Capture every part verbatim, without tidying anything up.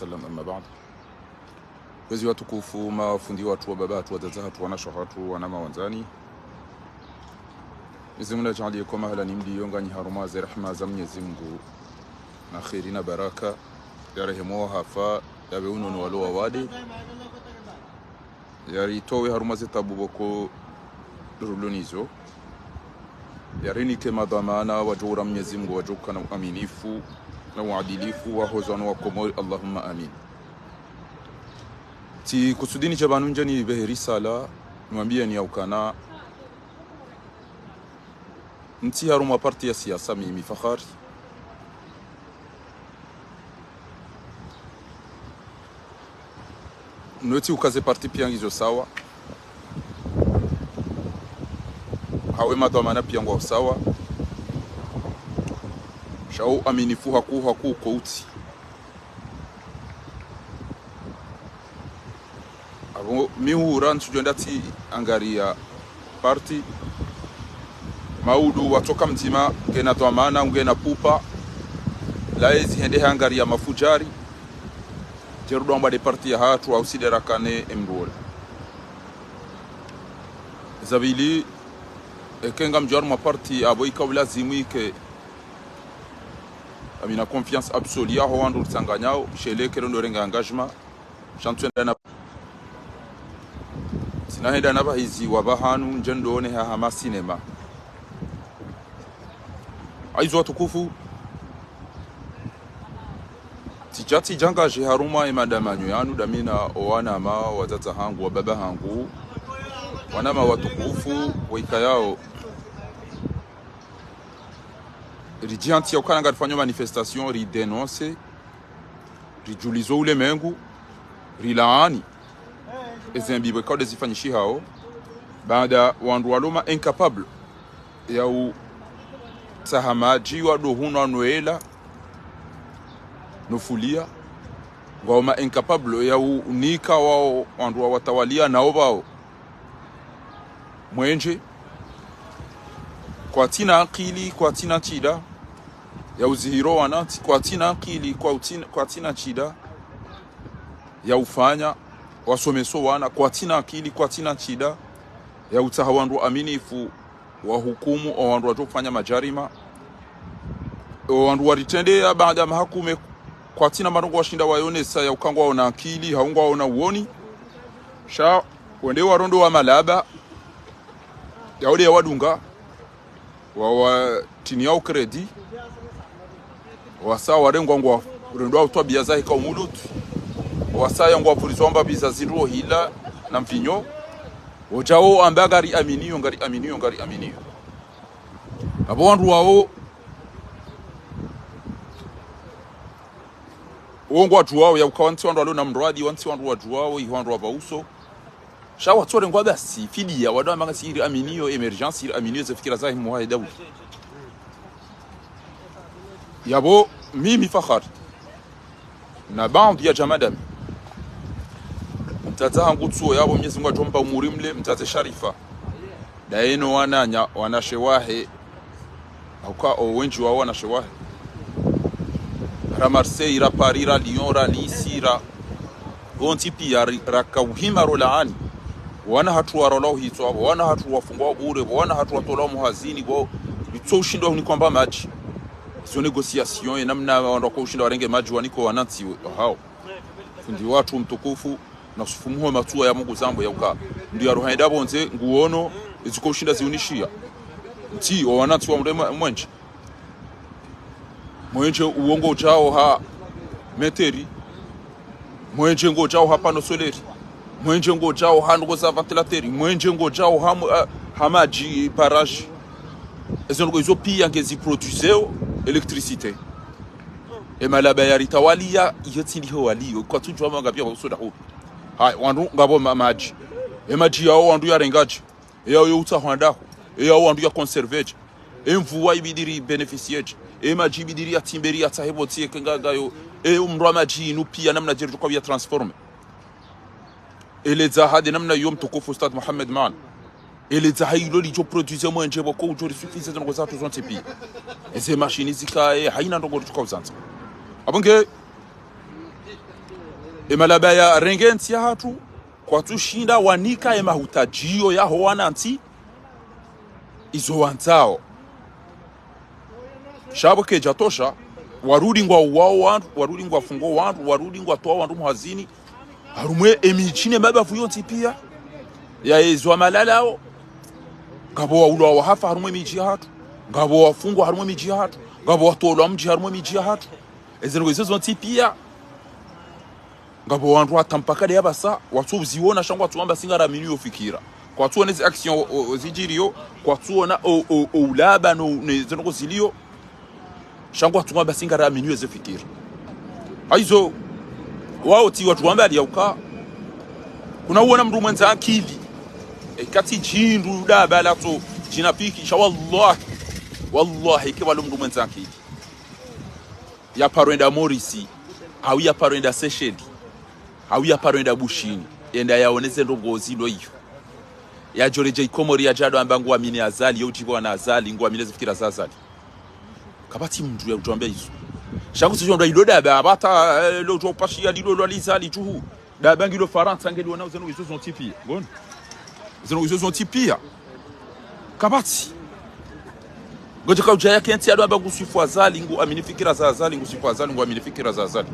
وسلم، أما بعد. Wezi watukufu, mafundi watru, wababa hatru, wadzadze hatru, wanashe hatru, wanama wandzani. Mwenyezi Mungu nadjaanliye ko mahala nimliyo nganyi harumwa ze rahma za Mwenyezi Mungu, na kheri na baraka, yarehemu wahafa, yapve unono walo wawade. Yaritowe harumwa ze tabu pvoko rilo nizo. Yarinike madhwamana wadjo ura Mwenyezi Mungu, wadjo ukana uaminifu na uadilifu waho zano wa Komori. Allahumma amin. Tsikusudi nidje pvanu ndje nipvehe risala, nimwambiyeni ya ukana ntsi harumwa parti ya siasa, mimi Fakhari. Notsi uka ze parti piya ngizo sawa. Hawu madhwamana piya ngwawo sawa. Sha uaminifu hakuu, hakuu ko utsi. Apvo mi hura ntsudjo enda tsi angariya parti. Maudu watsoka mdzima, ngena dhwamana, ngena pupa. Laezi hende hangariya mafudjari. Djeru dwamba nde parti ya hatru, au tsi nde rakane emdru wola. Za pvili, eka ngamdjo harumwa parti, apvo ika ulazimu ike ngamina confiance absolue yaho wandru ritsanganyao, sheleke ndo renga engagement. Sha ntswenda na, tsina henda na pvahizi wa pvahanu ndje ndone ha hama sinema. Hayizo watukufu, tsidja, tsidja ngadje harumwa emadamanyo yanu, damina owanama, wadzadze hangu, wababa hangu, wanama watukufu, wayikayao. Ridjiantsiya ukana ngarifanyo manifestation, ridénonce, ridjulizo ulemengu, rilaani ezembi pvwekao ndezifanyishihao, baada wandru walo ma incapable ya utsaha madji wado hunwa no ela, no fulia, ngwao ma incapable ya unika wao wandru wawatawalia nao pvao mwenje, kwatsina akili, kwatsina shida ya uzihiro wanantsi, kwatsina akili, kwa utsina, kwatsina shida ya ufanya wasomeso wana, kwatsina akili, kwatsina shida ya utsaha wandru waaminifu wahukumu owandru wadjo ufanya madjarima. Owandru waritrendeya baada mahakume, kwatsina marongo washinda wayonesa ya uka ngwaona akili, hau ngwaona uoni. Sha wende warondo wa malaba, ya ode ya wadunga, wa, watriniya ukredi, wasa warengwa ngwarendwa utwabiya zahika umulutu, wasa ya ngwapvurizwa mbapvi za zindru hila na mvinyo, wodjao amba ngariaminiyo, ngariaminiyo, ngariaminiyo. Apvo wandru wao, wo ngwadjuwao ya uka wantsi wandru walo na mradi, wantsi wandru wadjuwao, iho wandru wapvauso. Sha watsorengwa basi fidiya, wado amba ngasi iriaminiyo, émergence iriaminiyo, ze fikira zahe muhaye daula. Yapvo, mimi Fakhari, na baadhwi ya djamaa dami, mdzadze hangu tsuo yapvo Mwenyezi Mungu adjomba umuri mle, mdzadze Sharifa. Daye no wananya, wanashe wahe, hauka owendji wao wanashe wahe. Ra Marseille, ra Paris, ra Lyon, ra Nice, ra, pvontsi piya ri, raka uhima rolaani. Wana hatru warolwa uhitswa, wana hatru wafungwa bure, wana hatru watolwa muhazini, pvo, itso ushindwa hunikwa mba madji. Izo négociation, ye namna wandru wako ushinda warenge madji wanike wanantsi wahao. Fundi watru mtukufu, na usufumuho matsuwa ya Mungu zambo ya uka. Ndi ya ruha enda pvondze, nguono, eziko ushinda ziunishiya. Ntsi, owanantsi wa mure mwe, mwenje. Mwenje uwo ngodjao ha meteri. Mwenje ngodjao ha panneau solaire. Mwenje ngodjao ha ndrongoo za ventilateur. Mwenje ngodjao ha mu-, ah, ha madji barrage. Ezo ndrongoo izo piya ngezi produiseo électricité. Emalaba yaritawaliya, iyo tsi ndiho waliyo, kwatsudjuwa manga piya wakusoda ho. Haya, wandru ngapvo ma-, madji. Emadji yawo wandru yarengadje. Eyawo yo utsa hwandaho. Eyawo wandru ya conservedje. Emvua ibidi ri bénéficiedje. Emadji ibidi ri yatsimbe ri yatsahe pvo tsi eke nga, ngayo. E umrwa madji inu piya namnadje ridjo kwa ya transformer. Eledza hade namna yo mtukufu Ustadh Mohamed Maan. Eledza ha ilo lidjo produire mwenje pvoko udjo risuffise ze ndrongoo zatru zontsi piya. Eze mashini zikaye, hayina ndrongoo ritsuka uzandza. Apvo nge, Emalaba yarenge entsi yahatru, kwatsushinda wanika emahutadjio yaho wanantsi, izo wandzao. Sha pvo kayidjatosha, warudi ngwauwao wandru, warudi ngwafungo wandru, warudi ngwatoao wandru muhazini, harumwa emidji ne mabavu yontsi pia, ya ezo malalao, ngapvo waulwao wahafa harumwa emidji yahatru, ngapvo wafungwa harumwa emidji yahatru, ngapvo watolwa mdji harumwa emidji yahatru. Ezendrongoo izo zontsi pia, ngapvo wandru hata mpaka de yapvasa, kwatsuziona, sha ngwatsuamba si ngaraminiyo fikira. Kwatsuona ezi action o, o, zidjiriyo, kwatsuona o, o, o ulaba no, ne zendrongoo ziliyo, sha ngwatsuamba si ngaraminiyo ze fikira. Hayizo, wao tsi wandru wambali yauka, kuna uona mndru mwendza akili. Eka tsi djindru daba latso, djina piki, sha wallahi, wallahi, eka pvalo mndru mwendza akili. Yaparo enda Maurice, hau yaparo enda Seychelles, hau yaparo enda Bushini, enda yaone zendrongoo zilo iyo. Yadjoredjei Komori yadjado amba nguamini Azali, yo udjibu wana Azali, nguamini ze fikira za Azali. Kapvatsi mndru yaudjwambia izo. Sha ngusizwa mndru ilo daba, apvata, eh, lo djwa upashia lilo lwa lizali djuhu. Daba ngilo Farantsa ngeliwonao zendrongoo izo zontsi pia. Bon. Zendrongoo izo zontsi pia. Kapvatsi. Ngodjo kaudja yake ntsi yado amba ngusifu Azali, nguamini fikira za Azali, ngusifu Azali, nguamini fikira za Azali.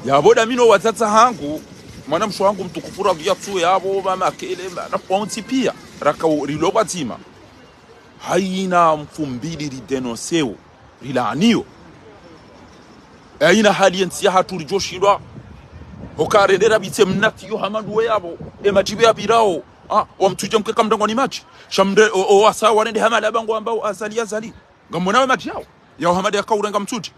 Yapvo damino wadzadze hangu, mwanamshe hangu mtukufu Radhia tsu yapvo, mama Kele, ma, na pvontsi pia. Raka u, rilo pvwadzima. Hayina mfumbili ridénoncer-o, rilaaniyo. Hayina hali yentsi yahatru ridjoshindwa. Hoka rende rapvitse mnati yo hama nduwe yapvo. Emadji pvo yapvirao. Ah, wamtsudje mkeka mndrongoo ni madji. Sha mndre, o, o, wasa warende hama laba ngwambao Azali, Azali. Ngamwonao emadji yao. Yao hama de yakaurenga Mitsudje.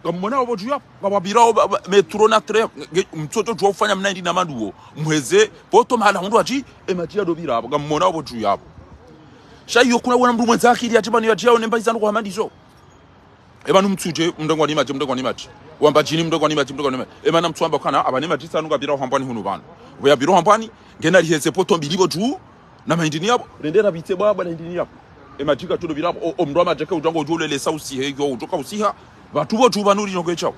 Ngamwonao pvo dju yapvo. Ngapvo yapvirao ba, ba, métro na train. Nge, mtsodjo djuwa ufanya mna hindri na manduwo. Mweze, poto mahala hundru hadji, emadji yado pvira yapvo. Ngamwonao pvo dju yapvo. Sha iyo kuna wona mndru mwendza akili yadje pvanu yadje yaone mba izandrongoo hama ndizo. Epvanu Mitsudje, mndrongoo ni madji, mndrongoo ni madji. Wambadjini, mndrongoo ni madji, mndrongoo ni madji. Emana mtsuamba kana, apvanu emadji tsanu ngapvirao Hambwani hunu pvanu. Pvo yapvirao Hambwani, ngena liheze poto mbili pvo dju, na mahindini yapvo, rende rapvitse pvwapvo na hindini yapvo. Emadji katsudopvira yapvo, o, o mndru wa madji ke udjango udjo ulelesa usihe, yo udjoka usiha, pvatsu pvo dju pvanu rinongo eshao.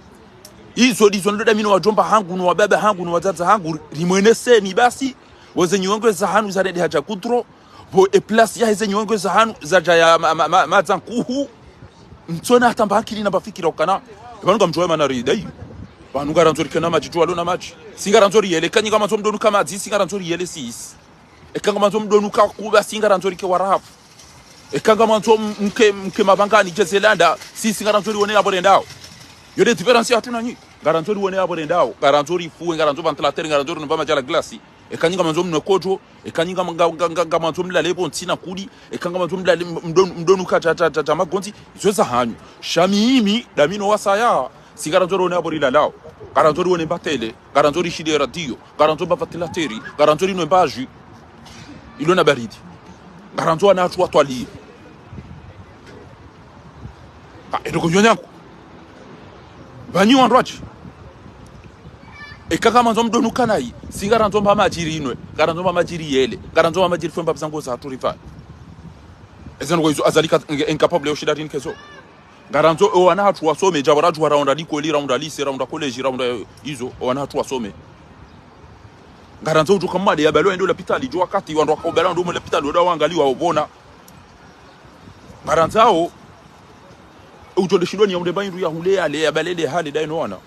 Izo ndizo ndo damino wadjomba hangu, no wababa hangu, no wadzadze hangu, rimweneseni basi, pvo ze nyongo za hanu zarende hadja kutro, pvo e place yaheze nyongo za hanu zadja ya ma, ma, ma, madza nkuhu. Mtsona hata mba akili na mba fikira ukana. Epvanu ngamdjuwa mana ridai. Pvanu ngarandzo rikena madji, djuwa lona madji. Si ngarandzo riyele, eka nyi ngamwandzo mdru nuka madji, si ngarandzo riyele sisi. Eka ngamwandzo mdru nuka kuba, si ngarandzo rike warafu. Eka ngamwandzo m, mke, mke mapvangani, djeze landa, sisi ngarandzo riwone yapvo rendao. Yo nde différence yahatru na nyi. Ngarandzo riwone yapvo rendao. Ngarandzo rifuwe, ngarandzo ventilateur, ngarandzo rinomba madji ya la glace. Eka nyi ngamwandzo mnwe kodjo, eka nyi nga, nga, nga, nga, ngamwandzo mlale pvo ntsina kuli, eka ngamwandzo mlale m, mdru, mdru nuka dja, dja, dja, dja magondzi, izo za hanyu. Sha mimi, damino wasaya, si ngarandzo riwone yapvo rilalao. Ngarandzo riwone mba télé, ngarandzo rishiliye radio, ngarandzo mba ventilateur, ngarandzo rinwe mba jus. Ilo na baridi. Ngarandzo wana hatru watwaliye. Ah, endo konyo nyangu. Pvanyi wandru watsi. Eka ngamwandzo mdru nuka nayi, si ngarandzo mba madji rinwe, ngarandzo mba madji riyele, ngarandzo mba madji rifwe mba pvizango zahatru rifa. Ezendrongoo izo Azali ka, nge, incapable yo shinda rinike zo. Ngarandzo, o wana hatru wasome, djapvo radjuwa raunda likoli, raunda lycée, raunda collège, raunda izo, o wana hatru wasome. Ngarandzo udjuka mwade yapvalo ende lapitali, djo wakati, wandru wakaubala ndo mwe lapitali, wada wangaliwa, wapvona. Ngarandzao, udjo nde shindoni ya unde mba hindru ya hule yale, yapvale nde hale, dayi no wana.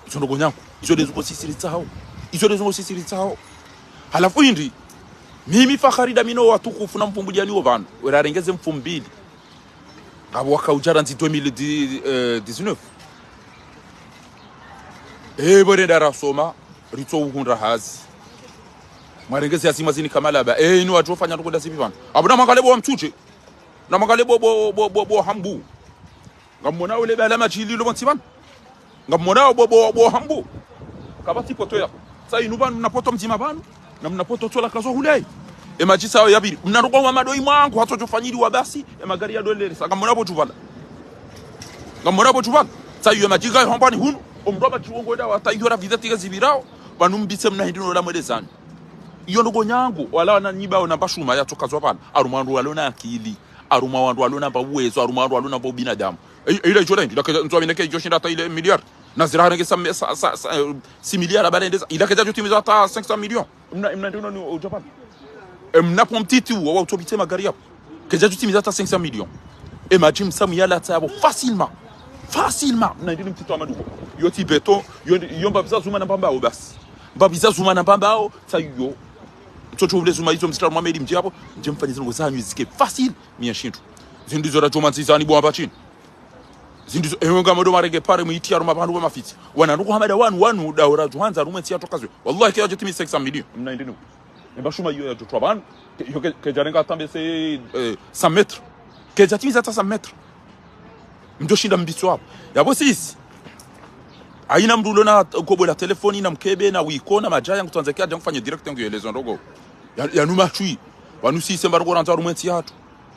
Izo ndrongoo nyangu, izo nde zungo sisiri tsahao. Izo nde zungo sisiri tsahao. Halafu hindri, mimi Fakhari damino watukufu na Mfumbudjani wo pvanu, wera rengeze Mfumbili. Ngapvo wakaudja randzi deux mille dix, euh, dix-neuf. Eh, pvo renda rasoma, ritso uhundra hazi. Mwarengeze hazi mwazini kamalaba. Eh, inu wadjo fanya ndrongoo nda zipvi pvanu. Apvo na mwangalie pvo wa Mitsudje. Na mwangalie pvo, pvo, pvo, pvo, pvo Hambu. Ngamwonao le bala madji lilo pvontsi pvanu. Ngamwonao pvo, pvo, pvo Hambu. Kapvatsi poto yapvo. Sa inu pvanu, mna poto mdzima pvanu. Na mna poto tsola kazo hule. Emadji sayo yapviri. Mna ndrongoo wa madoi mwangu, hatsodjo fanyiliwa basi. Emagari yadolele. Sa ngamwonao pvo dju pvala. Ngamwonao pvo dju pvala. Sa iyo emadji ngayo Hambwani hunu. Omndru wa madji wongo enda wata iyo ra vidéo tike zipvirao. Pvanu mbise mna hindri no la mwelezani. Iyo ndrongoo nyangu. Wala wana nyiba ona mba shuma yatsokazwa pvanu. Harumwa wandru walona akili. Harumwa wandru walona mba uwezo. Harumwa wandru walona mba ubinadamu. Ei, ei, ile djo la hindri. Lake ndzo amine ke djo shinda hata ile milliard. Na zira harenge sa, sa, sa, sa, eh, six milliards, abalendeza. Ila kedja djutimiza hata cinq cents millions. Mna, mna ndino ni o Japon. E mna pvo mtiti uwo, wa utopite magari yapvo. Kedja djutimiza hata cinq cents millions. E madji msamu yala tsa yapvo facilement. Facilement. Mna ndino mtiti wa maduko. Yo ti beton, yo, yo mbapvi za zuma na mbambao basi. Mbapvi za zuma na mbambao, tsa yo. Mtsotso ule zuma izo mzitra mwa meli mdje yapvo, mdje mfanye zinu zanyu zike facile, miya shintru. Zindru zo radjo manzi zani bwa mbachini. Zindru zo, ewe nga modo marenge pare mwiti ya ruma pvanu wa mafiti. Wana nuku hamada wanu, wanu, da ora djuhandza, rumwe ntsi ya toka zwe. Wallahi, ke ya djutimi cinq cents millions. Mna indinu. Emba shuma iyo ya djutwa pvanu. Ke, iyo ke, ke djarenga tambe se, eh, cent mètres. Ke djatimiza hata cent mètres. Mdjo shinda mbitso yapvo. Yapvo sisi. Haina mndru ulo na kobo la telefoni, na mkebe, na wiko, na madjaya, ngutwanze ke adja ngufanye direct ngu yelezo ndrongo. Ya, ya numa chui. Wanu sisi mba ngo randza rumwe ntsi yatru.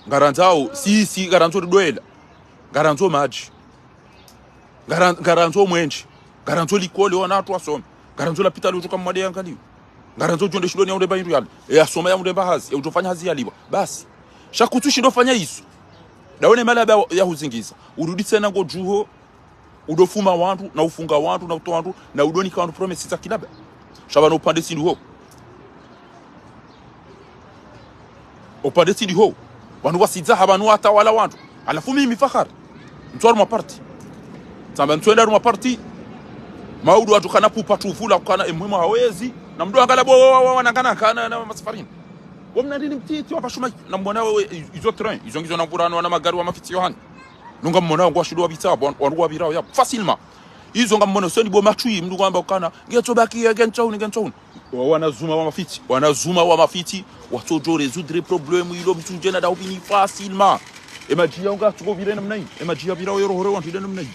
Ngarandzao, sisi, ngarandzo ridwela. Ngarandzo madji. Ngaran-, ngarandzo mwenje. Ngarandzo likoli wana watru wasome. Ngarandzo lapitali utsoka mwade yangaliwe. Ngarandzo udjo nde shiloni ya undemba indru yale. E yasoma ya undemba hazi. E udjofanya hazi yalipvwa. Basi. Sha kutsu shindo fanya izo. Daone malaba ya huzingiza. Urudi tsena ngo djuho. Udo fuma wandru, na ufunga wandru, na utowa wandru, na udo nika wandru promesse za kilaba. Sha pvanu upande tsi ndiho. Upande tsi ndiho. Wanu wasidza ha pvanu watawala wandru. Halafu mimi Fakhari. Ntsu harumwa parti. Tsamba ntsu enda harumwa parti. Maudu wandru kana pupa tufula kana emwema hawezi. Na mndru angala bo wa, wa, wa, nangana kana na masafarini. Wo mna ndini mtiti wa pvashuma na mwona we, i-, izo train. Izo ngizo na mvurano wana magari wa mafiti yohani. Nunga mwona wangu washindo wapvitsa, wan-, wangu wapvirao ya. Facilement. Izo nga mwona usoni bo machui, mndru kwamba ukana. Ngetso baki, ngetso uni, ngetso uni. Wa-, wana zuma wa mafiti. Wana zuma wa mafiti. Watsodjo résoudre problème ilo mtsudje na daupini facilement. E madji ya unga tsuko pvire namna hii. E madji ya pvira oyo rohore wandru ile namna hii.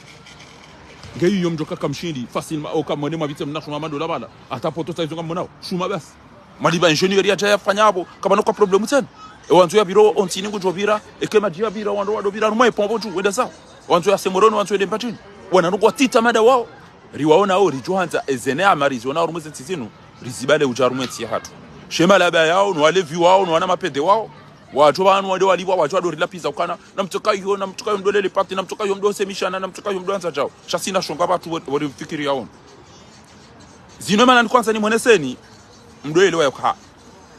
Nge iyo mdjo kaka mshindi. Facilement. Oka mwene mapvitse mna shuma madola pvala. Hata poto sa izo nga mwonao. Shuma basi. Mwalipva ingénieur yadja yafanya yapvo. Kapvana kwa problème tsena. E wandzo ya pviro, ontsini ngudjo pvira. Eke madji ya pvira, wandru wado pvira. Numa epombo dju, wenda sawa. Wandzo ya semoroni, wandzo wende mpatini. Wana nuko watita mada wao. Riwaona wo, ridjuhandza, ezene amari ziona harumwa ze ntsi zinu, rizibale udja harumwa entsi yahatru. She malaba yao, no walevi wao, no wana mapede wao, wadjo pvanu wade walipvwa, wadjo wado rilapviza ukana, na mtsoka iyo, na mtsoka iyo mdo lele parti, na mtsoka iyo mdo semishana, na mtsoka iyo mdo andza djao. Sha sina shonga pvatru wo, wo rifikiri yaono. Zino mana ni kwandza nimwoneseni, mdo elewa ya uka.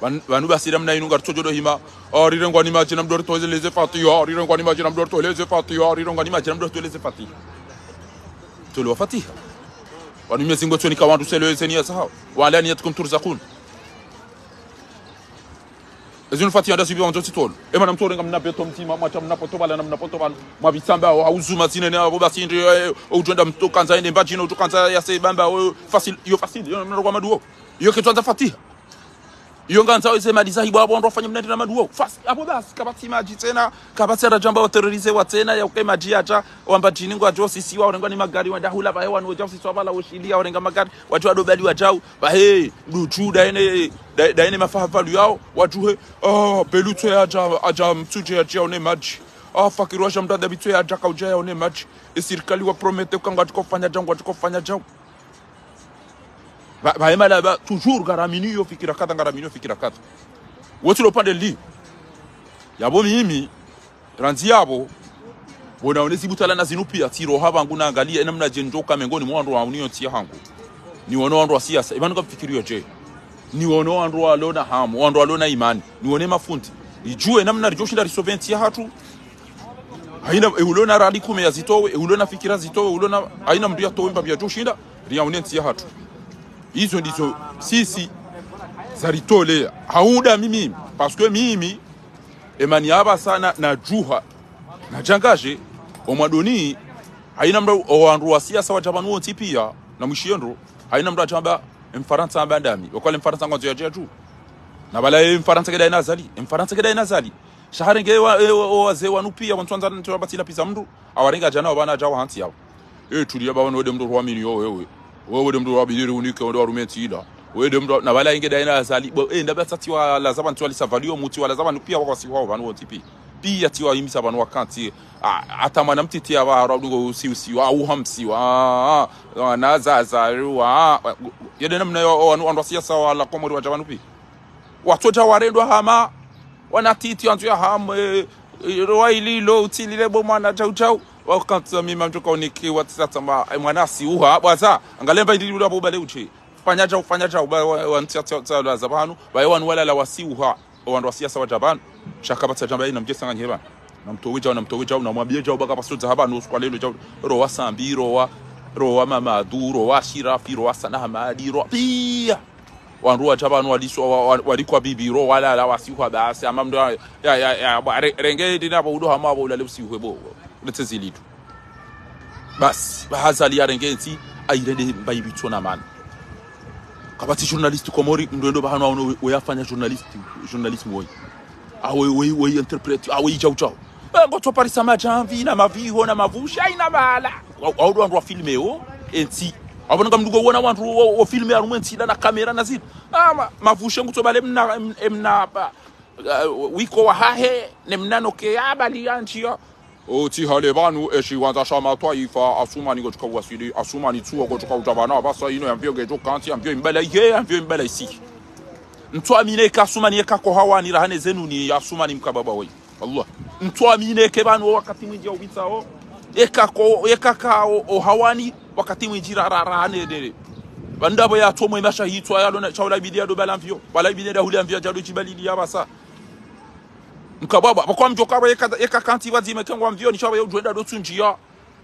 Pvan-, pvanu basi namna inu ngaritsodjo do hima. Ah, rirengwa ni madji na mdo ritoleze Fatiha. Rirengwa ni madji na mdo ritoleze Fatiha. Rirengwa ni madji na mdo ritoleze Fatiha. Tolewa Fatiha. Pvanu Mwenyezi Mungu tsoni ka wandru selo ezeni ya sahau. Wa ala niyatikum turzakun. Ezinu Fatiha nda sibi wandzo tsitolo. Ema na mtsorenga mna beto mtima, mwacha mna poto pvala na mna poto pvanu. Mwapvitsamba, wa uzuma zinene, apvo basi ndi, eh, udjo enda mtsoka ndza ende mbadjini, utsoka ndza ya se bamba, o, facile, iyo facile, iyo mna kwa maduo. Iyo ketwandza Fatiha. Iyo ngandzao eze mali za hibwa apvo wandru wafanye mna ndina maduo. Fas-, apvo basi, kapvatsi madji tsena, kapvatsi radjamba wa terroriser wa tsena, ya uke madji yadja, wamba djini ngwadjo sisiwa, warengwa ni magari, wanda hula, pvahe wanu wadja usisiwa pvala, woshilia, warenga magari, wadjo wado bali wadjau, pvahe, mdru dju, daene, da-, daene mafaha pvalu yao, wadjuhe, ah, belutso yadja, adja mtsudje yadja yaone madji. Ah, fakiri wadja mdada bitso yadja kaudja yaone madji. E sirikali wa promettre uka ngwatsiko fanya djau, ngwatsiko fanya djau. Pva, pvahe malaba, toujours, ngaramini yo fikira kadha, ngaramini yo fikira kadha. Wotsilo pvande li. Yapvo mimi, randzi yapvo, pvo naone zibutala na zinu pia, tsiroha pvangu naangalia, enamna dje ndjo ka mengoni mwa wandru wa union tsi yahangu. Niwono wandru wa siasa, ipvanu ngamfikiriyo dje. Niwono wandru walo na hamu, wandru walo na imani. Niwone mafundi. Nidjuwe namna ridjo shinda risauve entsi yahatru. Haina, e ulo na rali kume yazitowe, e ulo na fikira zitowe, e ulo na, haina mndru yatowe mbapvi yadjo shinda, riyaone entsi yahatru. Izo ndizo sisi zaritolea. Hauda mimi, parce que mimi, emani apvasa na, nadjuha, nadjangadje, omwadoni, haina mndru, owandru wa siasa wadja pvanu wontsi pia, na mwishiyo ndro, haina mndru adjamba, Mfarantsa amba ndami, wakwale Mfarantsa ngwandzo yadje yadju. Na pvala ye Mfarantsa keda ina Azali, Mfarantsa keda ina Azali. Sha harenge wa, e, wa, wa, wazee wanu pia, wantsu wandza ntsu wabatsi lapviza mndru, awarenge adja nao pvanu adja wahantsi yao. E, tulia pvanu wede mndru rwamini yo wewe. Wewe wede mndru rwabidi riunike, wede warume ntsi ila. Wede mndru, na pvala inge daina Azali. Bo, e, ndapvi atsa tsiwalaza pvanu tsiwalisa pvaliyo mutsi walaza pvanu pia wakwasiwa pvanu wontsi pia. Pia tsiwahimisa pvanu wakantsi. A, hata mwana mtiti apva harwa udungo usi usiwa, au hamsiwa. A, a, a, na za, za, wa, a, yede namna yo, o, wanu, wandru wa siasa wa la Komori wadja pvanu pia. Watsodja warendwa hama, wana titi wandzo ya hamu, e, e, rowa ililo, utsilile bo mwana djau djau. Wakati mimi mdru kauniki watsatsa ma, eh, mwana asiuha, bwaza, angalemba indri ula bubale uchi. Fanya djau, fanya djau, ba, wa, wa, ntsi, ntsi, ntsi, la za pvanu, ba, ye wanu walala wasiuha, o wandru wa siasa wadja pvanu, sha kapvatsi djamba ina mdje sanga nye pvanu. Na mtowe djau, na mtowe djau, na mwambie djau, ba kapvatsi dza hapvanu, usiku wa lelo djau, rowa Sambi, rowa, rowa Mamadu, rowa Shirafi, rowa Sana Hamadi, rowa, pia. Wandru wadja pvanu waliso, wa, wa, walikwa bibiro, walala, wasiuha basi, ama mdru, ya, ya, ya, ba, re, renge, dina, ba, udo hama, ba, ulale usiuhe, bo, bo. Uletse zilitu. Basi, ba Azali yarenge ntsi, ayirende mba ibitso na mana. Kapvatsi journaliste Komori, mdru endo pvahanu aono we, we afanya journaliste, journalisme woyi. Awe, we, we interprète, awe idjau djau. Eh, ngotso parisa madjamvi, na maviho, na mavusha, ina mala. Wa, wa, wandru wa filme wo, entsi. Apvo nanga mdru ngo wona wandru wo, wo filme harumwa entsi, na kamera na zinu. Ah, ma, mavusha ngutso bale mna, em, emna, ba, ah, wiko wahahe, ne mna noke, ah, bali ya ntsi ya. Otsi hale pvanu, eshi wandza sha matwaifa, Asumani ngotsuka uwasili, Asumani tsuwa ngotsuka udja pvanu, apvasa ino yamvio ngedjo kantsi, yamvio imbala ihe, yamvio imbala isi. Ntsu amine ka Asumani yeka ko hawani rahane zenu ni Asumani mkababa woyi. Allah. Ntsu amine ke pvanu wakati mwindji ya upvitsa o. Yeka ko, yeka ka o, o hawani, wakati mwindji ra, ra, rahane dere. Pvandapvo ya tomwe masha hitswa ya lona, sha ula ibidi ya do bala mvio. Wala ibidi ya hule mvio, djado djibali ya pvasa. Mkababa, pvakwa mdjoka pvo yeka, yeka kantsi pvadzima kengwa mvio, ni sha pvo ya udjwenda do tsundjia.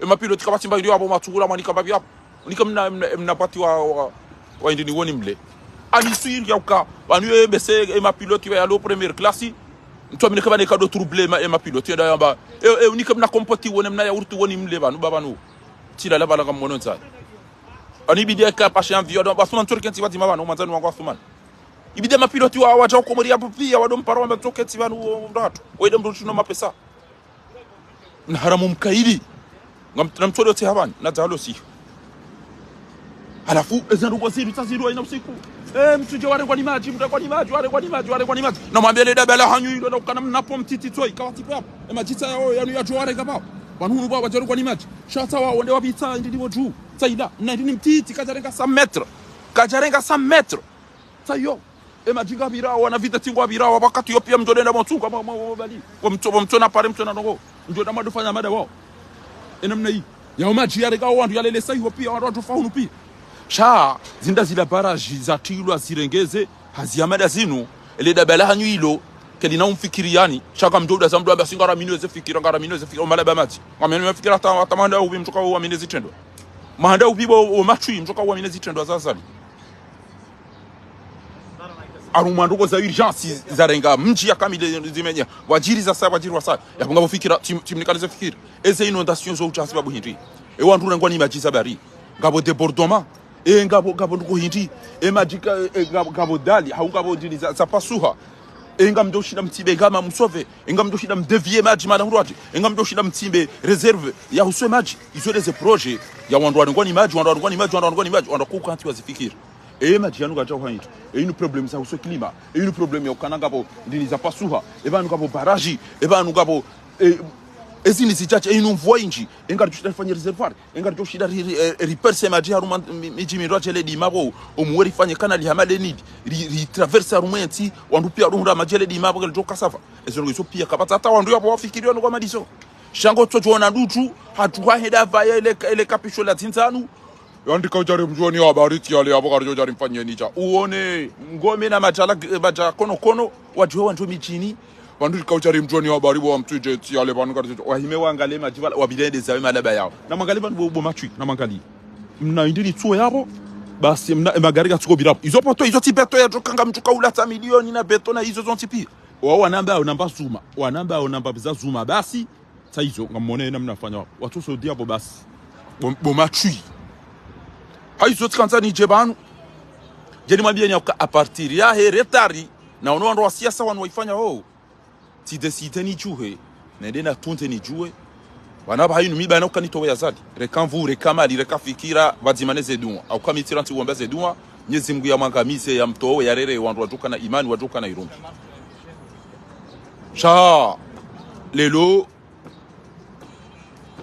E mapilote kapvatsi mba ilio apvo matsungula mwanika mbapvi apvo. Unika mna, mna, mna pati wa, wa, wa indri ni woni mle. Ani swiri ya uka, wanu ye bese e mapilote wa yalo première classe. Ntsu amine ke pvane ka do trouble ma, e mapilote ya da yamba. E, e, unika mna kompoti wone mna ya urtu woni mle pvanu, ba pvanu. Tsi la la pvala ka mwono ntsani. Ani ibidi ya ka pasha mvio, ado, Asumani ntsu rikentsi pvadzima pvanu, mwandzani wangu Asumani. Ibidi ya mapilote wa, wadja ukomori ya pvia, wado mparo wamba ntsu kentsi pvanu, o, o, mdru hatru. Wede mdru tsuno mapesa. Mna haramu mkaidi. Ngam, na mtsodo tse hapvani, na dzalo siyo. Halafu, eza ndrongoo zinu, tsa zinu, ina usiku. Eh, mtsudje warengwa ni madji, mrengwa ni madji, warengwa ni madji, warengwa ni madji. Na mwambie le daba la hanyu ilo, na ukana mna pont mtiti tsoi, kapvatsi pvo. E madji tsa yao, yanu yadjo warenga pvo. Pvanu hunu pvo, wadjarengwa ni madji. Sha tsa wa, wonde wapvitsa, indri ni wodju. Tsa ila, mna indri ni mtiti, kadjarenga cent mètres. Kadjarenga cent mètres. Tsa iyo. E madji ngapvirawa, na vitesse ngwapvirawa, wakati yo pia mdjo denda motsunga, mo, mo, mo, bali. Wo mtso, wo mtso na pare, mtso na ndrongoo. Mdjo denda mado fanya mada wao. E namna iyi. Yao madji yarenga wandru yalelesa iho pia, wandru wadjo fa hunu pia. Sha, zinda zila barrage zatrilwa zirengeze, hazi ya mada zinu, ele daba la hanyu ilo, kelina umfikiri yani, sha ka mdjo uda za mdru amba si ngaramini weze fikira, ngaramini weze fikira, o malaba madji. Ngaramini weze fikira hata, hata mahanda upvi mdjoka uamini zitrendwa. Mahanda upvi bo, o matswi mdjoka uamini zitrendwa za Azali. Harumwa ndrongoo za urgence zarenga mdji ya kamili zimenya. Wadjiri za saya, wadjiri wa saya. Yapvo ngapvo fikira, tim, timnikalize fikira. Eze inondation zo utsa sababu hindri. E wandru rengwa ni madji za bari. Ngapvo débordement. E ngapvo, ngapvo ndrongoo hindri. E madji ka, e ngapvo, ngapvo dali. Hau ngapvo ndini za, za pasuha. E ngamdjo shinda mtsimbe ngama msove. E ngamdjo shinda mdévier madji mana hurwati. E ngamdjo shinda mtsimbe réserve ya huswe madji. Izo ndeze projet ya wandru warengwa ni madji, wandru warengwa ni madji, wandru warengwa ni madji. Wandru kukantsi wazifikiri. E madji yanu kadja uhayitru. E inu problème za huso climat. E inu problème ya ukana ngapvo ndini za pasuha. E pvanu ngapvo barrage. E pvanu ngapvo, e, ezini zitsatsi. E inu mvua indji. E ngaridjo shinda rifanye réservoir. E ngaridjo shinda ri, ri, e, riperce madji harumwa mi, midji mindru adjele dima pvo. Omuwe rifanye canal hama le Nil. Ri, ritraverse harumwa entsi. Wandru pia ruhundra madji ele dima pvo, ngelidjo kasava. Ezo ndrongoo izo pia kapvatsi hata wandru yapvo wafikiri wanu kwa madiso. Sha ngotsodjo ona ndutru, hatru hahenda pvaya ele, ele kapisho la dzindzanu. Yandika udjari mdjuoni habari tsi yale, yapvo karidjo djari mfanyeni dja. Uone, ngome na madjala, madja kono kono, wadjuwe wandru midjini. Wandru lika udjari mdjuoni habari bo wa mtsudje tsi yale, pvanu karidjo. Wahime wangale madji pvala, wapvire ende zawe malaba yao. Na mwangalie pvanu bo, bo matswi, na mwangalie. Mna indri ni tsuo yapvo, basi mna, e magari katsuko pvira pvo. Izo poto, izo tsi beto yadjo kanga mdjuka ula tsa milioni na beto na izo zontsi pia. Wao wanamba, wanamba zuma. Wanamba, wanamba biza zuma. Basi, tsa izo, ngamone namna fanya wapvo. Watso sodi yapvo basi. Bo, bo matswi. Hayizo tsikandza nidje pvanu. Djeni mwambieni ya uka à partir yahe retard, na ono wandru wa siasa wanu waifanya ho. Tsidécide nidjuhe, nende natunde nidjuhe. Pvanu pvahanu mi pvanu uka nitowe Azali. Reka nvu, reka mali, reka fikira, pvadzima ne ze dua. Au ka mi tsira ntsi uomba ze dua, Mnyezi Mungu yamwangamize, yamtowe, yarere, wandru wadjokana imani, wadjokana irumbi. Sha, lelo,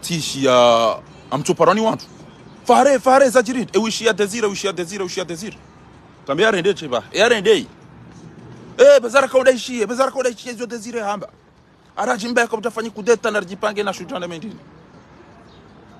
tsi ishiya, amtsoparwa ni wandru. Fare, fare, zadjiri, e wishiya Désiré, wishiya Désiré, wishiya Désiré. Kambe yarende tsi ba, yarende. E, bezara kauda ishiye, bezara kauda ishiye, zo Désiré hamba. Aradji mba yaka utafanyi kudeta na ridjipange na shutana mendini.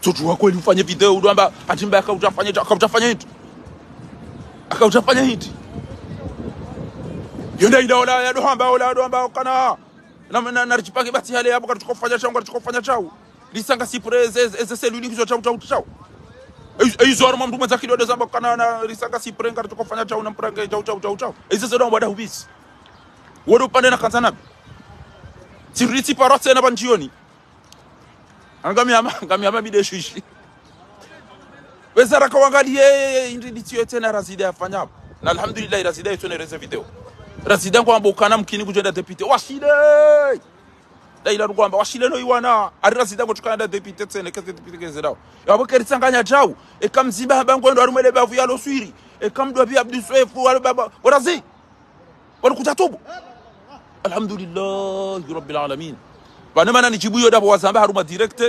Tsotsuwa kweli ufanye video udo amba, ati mba akautafanya, akautafanya hindri. Akautafanya hindri. Yonda ida ola, yado hamba, ola, yado hamba, okana. Na, na, na, richipange basi hale yapvo, karitsuka ufanya shau, karitsuka ufanya shau. Lisanga sipure, ze, ze, ze, seluli ngizo shau, shau, shau. Eyi, eyi zo harumwa mndru mwendza kidodo zamba kana na risanga si prenga, tuko fanya djau na mprenga, djau, djau, djau, djau. Eyi zeze ndo wada hupvisi. Wode upande na kanza nabi. Tsi ritsi paro tsena pva ndzioni. Ngami hama, ngami hama bide shwishi. Weza raka wangaliye, indri ditsiyo tsena Razida yafanya pvo. Na alhamdulillah, Razida yitsone reze video. Razida ngwambo kana mkini kudjenda député. Washile! Nda ila rukwamba, washile no iwana. Ari Razida ngotsuka yenda député tsena, keze député keze dawo. Yapvo keritsanganya djau. Eka mzimba hamba ngwendo harumwa le bavu yalo swiri. Eka mdru wa pvi Abdou Soefo, walo baba. Bo Razi! Wanu kudja tubu. Alhamdulillahi Rabbil Alamin. Pvanu mana nidjibu yo dapvo wazamba harumwa direct.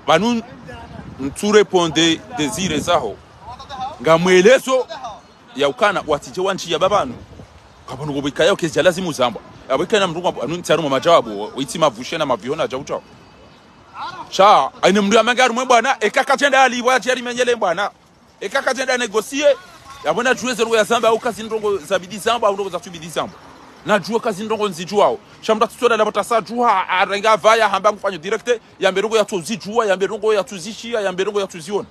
Pvanu ntsu répondre Désiré zaho. Ngamwelezo ya ukana watsidje wantsiya pvapvanu. Kapvanu ngopvo ikaya ukezidja lazimu zambwa. Yapvo ikaya mndru ngwa, pvanu ntsi harumwa madjawabu, witsi mavushe na maviho na djau djau. Sha, ayine mndru yamange harumwe bwana, eka kadjenda yalipvwa, yadje yalimenyele bwana. Eka kadjenda négocier, yapvo nadjuwe ze ndrongo yazamba, au kazi ndrongo zabidi zambwa, au ndrongo zatsubidi zambwa. Nadjuwe kazi ndrongo nzidjuwao. Sha mndru atsitsola lapvo tasa djuha, arenge apvaya, hamba ngufanyo direct, yambe ndrongo yatsuzidjuwa, yambe ndrongo yatsuzishiya, yambe ndrongo yatsuziona.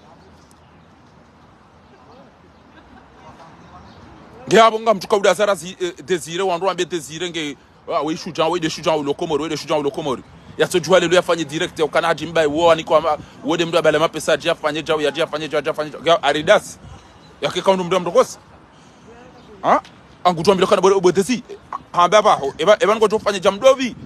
Nge apvo ngamtsuka udaza Razi, eh, Désiré, wandru wambe Désiré nge, ah, we shudja, we nde shudja ulo Komori, we nde shudja ulo Komori. Yatsodjuwa lelo yafanye direct, ukana hadji mbaye, wo aniko ama, wo nde mndru abale mapesa, yadje yafanye djau, yadje yafanye djau, yadje yafanye djau. Nge aridasi. Yake kaundu mndru amdokosa. Ha? Angutwambile kana bo, bo Désiré. Hamba pvaho. Eba, eba ngodjo fanye djau mdopvi.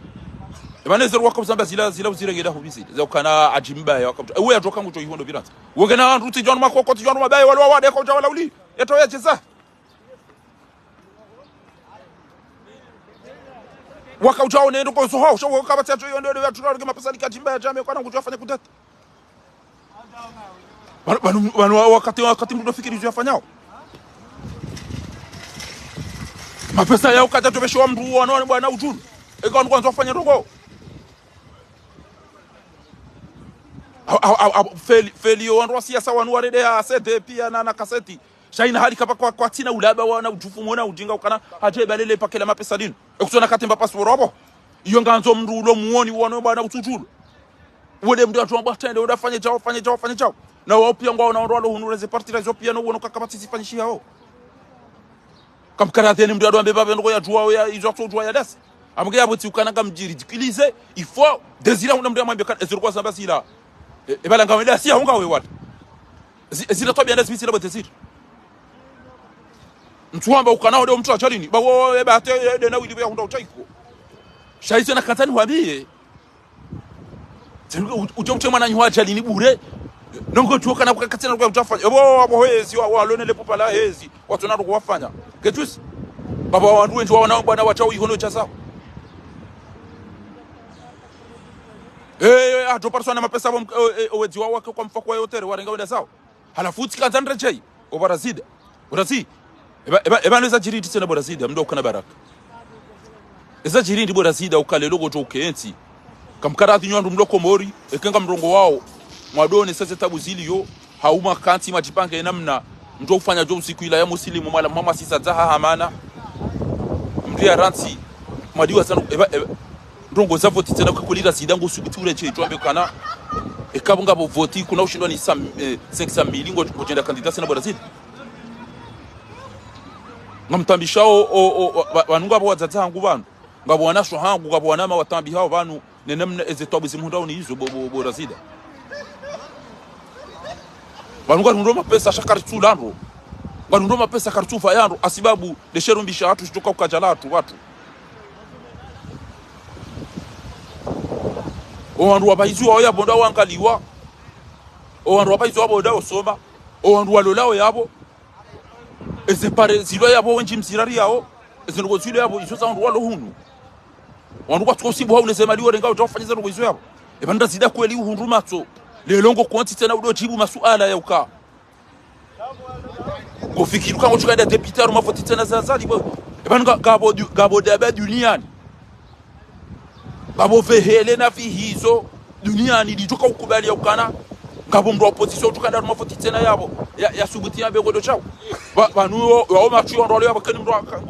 Eba nezeru waka uzamba zila, zila uzirengeda hupvisi. Za ukana hadji mbaye waka. Ewe yadjoka ngudjo ihondo pviranza. Wengena wandru tsidjwanu makoko, tsidjwanu mabaye, wale wawade, kaudja wala uli. Yato ya djeza. Waka udjao nendo kozo hao, sho waka batsi yadjo yondo, yadjo yadjo mapesa lika djimba ya djame, kwana ngudjo fanya kudeta. Pvanu, pvanu, pvanu wa-, wakati, wakati mndru fikiri izo yafanyao. Mapesa yao kadja topveshewa mndru wanu, wanu bwana udjulu. Eka wanu kwandzo wafanye ndrongo. A, a, a, a, feli, feli yo wandru wa siasa wanu warende ya C D pia na, na kaseti. Sha ina hali kapva kwa, kwatsina ulaba wana udjufu mwana udjinga ukana hadje balele pakela mapesa linu. Ekutsona katemba pasiporo apvo. Iyo ngandzo mndru ulo muoni wanu bwana utsudjulu. Wende mndru yadjo wamba trende, wende afanye djao, afanye djao, afanye djao. Na wao pia ngwao na wandru walo hunu reze parti la izo pia no wono kakapvatsi zifanyishihao. Kamkara theni mndru yadjo wambe pvapve ndrongo yadjuwao ya, izo yatsodjuwa ya dasi. Amge yapvo tsi ukana ngamdjiri, djikilize, il faut, Désiré huna mndru yamwambe kana, ezuru kwa zamba zila. E, e bala ngawe dasi ya hunga we wata. Zi-, ezila twabiya ndazi pvi zila bo Désiré. Mndru wamba ukana wode mndru wa djalini. Ba wo, e ba te, e de na wili ya hundra utsaiko. Sha izo na katsani wambiye. Tse, u-, udjo mtse mwananyahu wa djalini bure. Nongo tuwo kana kuka katsina kwa utafanya. Ebo, abo hezi, wa, wa, lone le pupa la hezi. Watsona ndo kuwafanya. Ketusi. Baba wandru wendji wawana bwana wadjao ihono dja zao. Eh, eh, adjo pariswa na mapesa apvo mk-, eh, eh, owedzi wao wake kwa mfako wa yotere, warenga wenda zao. Halafu tsikandza ndredjeyi, o bo Razida. Bo Razi-, eba, eba, eba no eza djiri ntsi tsena bo Razida, mndru ukana baraka. Eza djiri ndi bo Razida uka lelo ngodjo ukentsi. Kamkara ati nyi wandru mlo Komori, eka ngamrongowao. Mwadone seze tabu ziliyo, hauma kantsi mwadjipange namna, mndru ufanya djo usiku ila ya musilimu mwala mwa mwasisa dzaha hamana. Mndru ya rantsi, mwadiwa zanu, eba, eba, ndrongo za voti tsena kwe kulira zida ngo subuti uredjeyi, djwambe kana. Eka pvo ngapvo voti, kuna ushindwa ni sam-, eh, cinq cent mille ngo, ngodjenda kandida tsena bo Razida. Ngamtambishao, o, o, o, wa-, wanu ngapvo wadzadze hangu pvanu. Ngapvo wanasho hangu, ngapvo wanama watambihao pvanu, ne namna eze tabu zimhundrao ni izo bo, bo, bo Razida. Pvanu ngarihundro mapesa sha karitsula ndro. Ngarihundro mapesa karitsufa ya ndro, hasibabu, nde sherumbisha hatru shitoka ukadjala hatru, hatru. O wandru wapvaiziwa wao yapvo nda wangaliwa. O wandru wapvaiziwa wapvo nda usoma. O wandru walolao yapvo. Eze pare zilo yapvo wendji mzirari yao. Eze ndrongo zilo yapvo, izo za wandru walo hunu. Wandru kwatsuko usibu hau neze mali worenga utafanya ze ndrongo izo yapvo. Eba nda zida kweli uhundru matso. Lelo ngo kontsi tsena udo djibu masuala ya uka. Ngofikiri uka ngotsuka nda député harumwa voti tsena za Azali bo. Eba nga, ngapvo du-, ngapvo daba duniani. Ngapvo vehele na vihizo duniani lidjoka ukubali ya ukana. Ngapvo mndru wa opposition utsuka nda harumwa voti tsena yapvo. Ya, ya subuti yambe ngodo shao. Ba, pvanu yo, yo matsu yo ndro yapvo keni mndru aka-,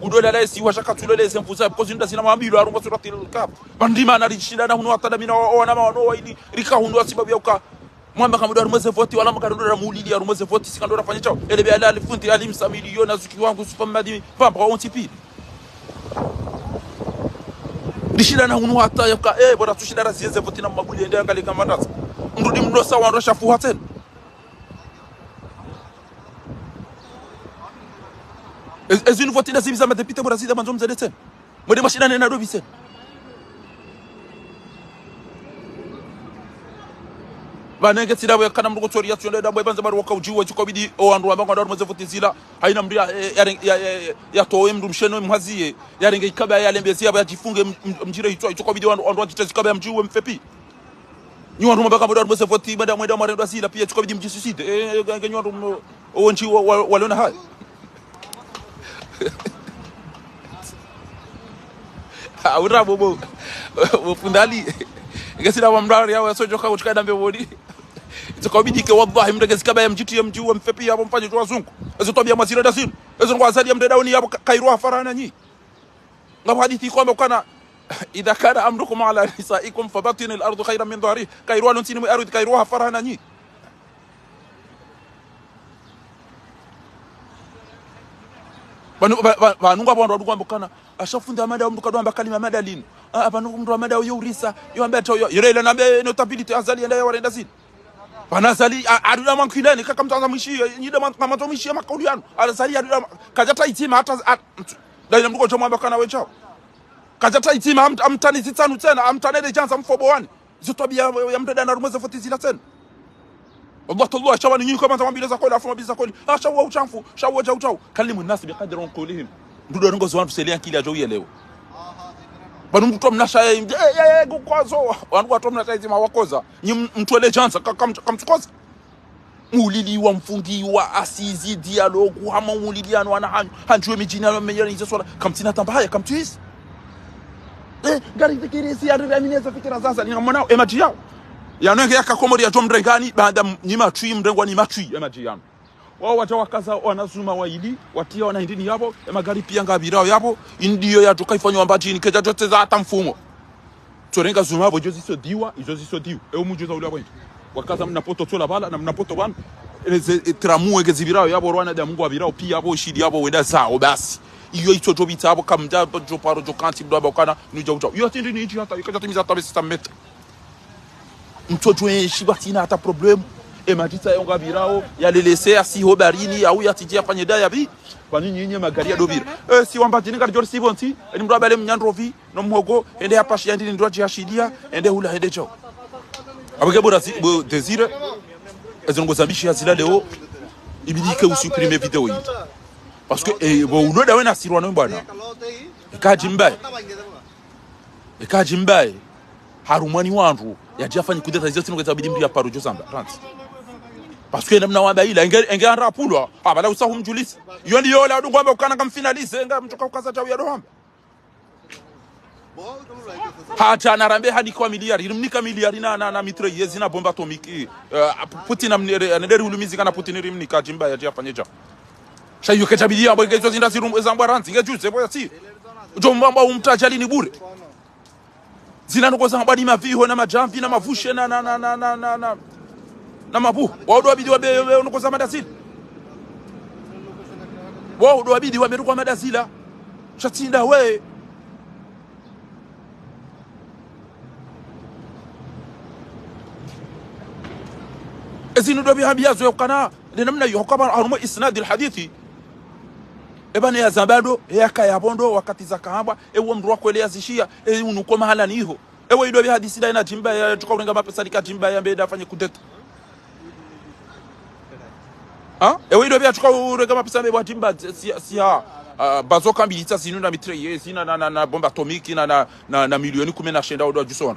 Udo lala esi washa katsulo leze mvuza, because nda zina mambi lo harumwa Suratil Kahf. Pvandima na rishindana hunu hata damina wa, wana mawano wa ili, rika hunu hasibabu ya uka. Mwamba kamdo harumwa ze voti, wala makando ra mulili harumwa ze voti, sikando rafanya shao. Ele be ala alifundi, alimsa milioni, azuki wangu, super madi, pamba, ontsi pi. Rishindana hunu hata ya uka, eh, bora tsushinda raziye ze voti na mabuli, ende angali kama ndasa. Mrudi mlosa, wandru shafu haten. Ezi, ezi ni voti nda zibiza madepite bora zida mandzo mzade tsena. Mwende mashindane na dobi tsena. Pvanu nge tsi ndapvo ya kana mndru kotsoria tsi yo nde ndapvo ya pvandza bari waka udjiwa, itso kabidi o wandru wamba ngwandao harumwa ze voti zila. Haina mndru ya, ya, ya, ya, ya, ya towe mndru msheno mhaziye. Ya renge ikaba ya lembezi ya, ya djifunge m-, m-, mdjire hitswa, itso kabidi wandru, wandru wadjite zikaba ya mdjiwe mfepi. Nyi wandru mwamba kamdo harumwa ze voti, mwenda, mwenda mwarendwa zila, pia itso kabidi mdjisuicide. Eh, eh, nge nyi wandru mno, owendji wa, wa, walona haya. Ah, ura bobo. Bo fundali. Nge sina wa mrari yawe, so djoka kuchika dambe boni. Itso kabidi ke wallahi, mndru ke zikaba ya mdjiti ya mdjiwe mfepi ya bo mfanye djo wazungu. Ezo twabia mwazira nda zinu. Ezo ngwazali ya mndru dauni ya bo ka-, kairwa hafarana nyi. Ngapvo hadisi kwamba ukana, إذا كان أمركم على نسائكم فبطن الأرض خيرا من ظهرها. Kairwa lo ntsini mwe ardhi, kairwa hafarana nyi. Pvanu, pva-, pva-, pvanu ngapvo wandru wadungu wamba ukana, asha fundi Amada mndru kadwamba kalima Amada linu. Ah, pvanu mndru Amada uyo urisa, yo amba tso yo, yere ila nambe notabilité Azali yenda ya warenda zinu. Pvanu Azali, a-, arudi mwankwileni, kaka mtsanza mwishi, nyide mwan-, mwandzo mwishi ya makauli yanu. Azali arudi mwa-, kadjata itima hata, a-, mt-, dai na mndru kodjo mwamba kana wechao. Kadjata itima, am-, amtani zitsanu tsena, amtani le djandza mfobo wani. Zo twabia ya, ya mndru dana harumwa ze voti zila tsena. Allah tallahi, shawa ni nyinyi kwa mandza mwambile za kweli, afu mwambile za kweli. Ah, shawa utshamfu, shawa dja utshawu. كلموا الناس بقدر عقولهم. Mndru ndo rongozo wandru seli ankili yadjo uyelewa. Pvanu mndru twa mnasha ya, eh, eh, eh, kukwazo. Wandru watwa mnasha itima wakoza. Nyi m-, mtwele djandza, ka-, kam-, kamtsukoza. Mulili wa mfungiwa, asizi, dialogue, hama mulili yanu wana hanyu, hanyu we midjini yanu menyera nizo swala, kamtsina tamba haya, kamtsuhisi. Eh, ngari fikiri si yanu ya mineza fikira zaza, ni mwana, e madji yao. Yanu enge yaka Komori yadjo mrengani, baanda m-, ni matswi, mrengwa ni matswi, e madji yanu. Wao wadja wakaza wana zuma waili, watia wana hindrini yapvo, e magari pia ngapvirao yapvo, indiyo yadjoka ifanywa Mbadjini, kedja djotseza hata mfumo. Tsorenga zuma pvo, izo ziso diwa, izo ziso diwa. E umudjuza ule wabwengi. Wakaza mna poto tsola pvala, na mna poto pvanu. Ele ze, e, tramway ke zipvirao yapvo, rwana da Mungu wapvirao, pia yapvo, shidi yapvo, wenda zao, basi. Iyo itso djopvitsa yapvo, kamdja, djoparo, djokantsi, mdru amba ukana, nudja utsao. Iyo tindi ni itsi hata, ikadja timiza hata besi tameta. Mtso djwe shiba tsina hata problème. E madjitsa yonga pvirao, ya lelese, ya siho barini, ya uya tiji ya fanye da ya bi. Pvanu nyinyi magari ya dopvira. E, si wamba djini kari djori si pvontsi, eni mdru abale mnyandrovi, no mhogo, ende ya pashi ya ndini ndro dji ya shidia, ende hula, ende djao. Abage bo razi-, bo Désiré, ezo ndrongo za mbishi ya zila leo, ibidi ke usupprimer vidéo yi. Parce que, e, bo ulo da wena sirwa no bwana. Eka djimbaye. Eka djimbaye. Harumwa ni wandru, yadja fanya kudeta izo tsi ndrongo zabidi mdru ya paro djo zamba, rantsi. Parce que namna wamba ila, enge, enge andra apulwa, abala usa humdjulisi. Yo ndiyo la dungu wamba ukana kam finaliser, nga mtsoka ukaza djau ya dohamba. Hadja na rambe hanikwa miliari, ilimnika miliari na, na, na mitrailleuses na bombe atomique. Eh, Putin na mnere, anederi ulumizi kana Putin ilimnika djimbaye yadja fanye djao. Sha iyo kedjabidi yambo, nge izo zinda zirum-, zambwa rantsi, nge djuze bo ya tsi. Djo mbamba umtadjali ni bure. Zina ndrongo zambwa ni maviho na madjamvi na mavushe na, na, na mabu. Wao ndo wabidi wambe, wambe ndrongo za madazila. Wao ndo wabidi wambe ndrongo za madazila. Sha tsi nda we. Ezinu ndo bihambi yazo yokana, le namna yo hukaba harumwa isnad al-hadithi. Eba ne ya zambwa ndo, e yaka ya pvo ndo, wakati zakahambwa, ewo mdru wa kweli yazishiya, e unuko mahala niho. Ewe ido bi hadisi da ina djimbaye, yatsuka urenga mapesa lika djimbaye, yambe da afanye kudeta. Ha? Ewe ido bi yatsuka urenga mapesa mbe wa djimbaye, si, si ha, ah, bazoka mbili tsa zinu na mitrailleuses, na, na, na, na bombe atomique, na, na, na, na milioni kume na shenda odo djusona.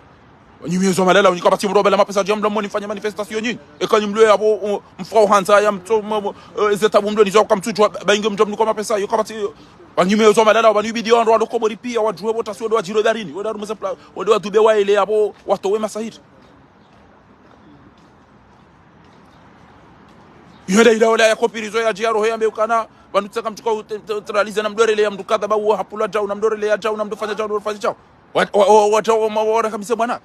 Nyi mwezo malala, nyi kapvatsi mdru bala mapesa djamla moni fanya manifestation nyinyi. Eka nyi mlo yapvo, u-, mfwa uhandza ya mtso, mo, mo, eh, zetabu mlo nizo kamtsudjwa, ba inge mdjo mnuko mapesa, yo kapvatsi, Wanyume uzo malala, wanyubidi wandru walo Komori pia, wadjuwe bo tasi wado wadjiro darini, wado harumwa ze pla-, wado wadube waele yapvo, watowe masahiri. Iyo nde ila ola ya kopirizo ya djia roho yambe ukana, Pvanu tsaka mtsuka u-, te-, te-, teraliza na mdorele ya mdru kadha ba uwa hapulwa djau, na mdorele ya djau, na mdru fanya djau, na mdru fanya djau. Wa, wa, wa, wa, djau, wa, wa, wa, kabisa bwana.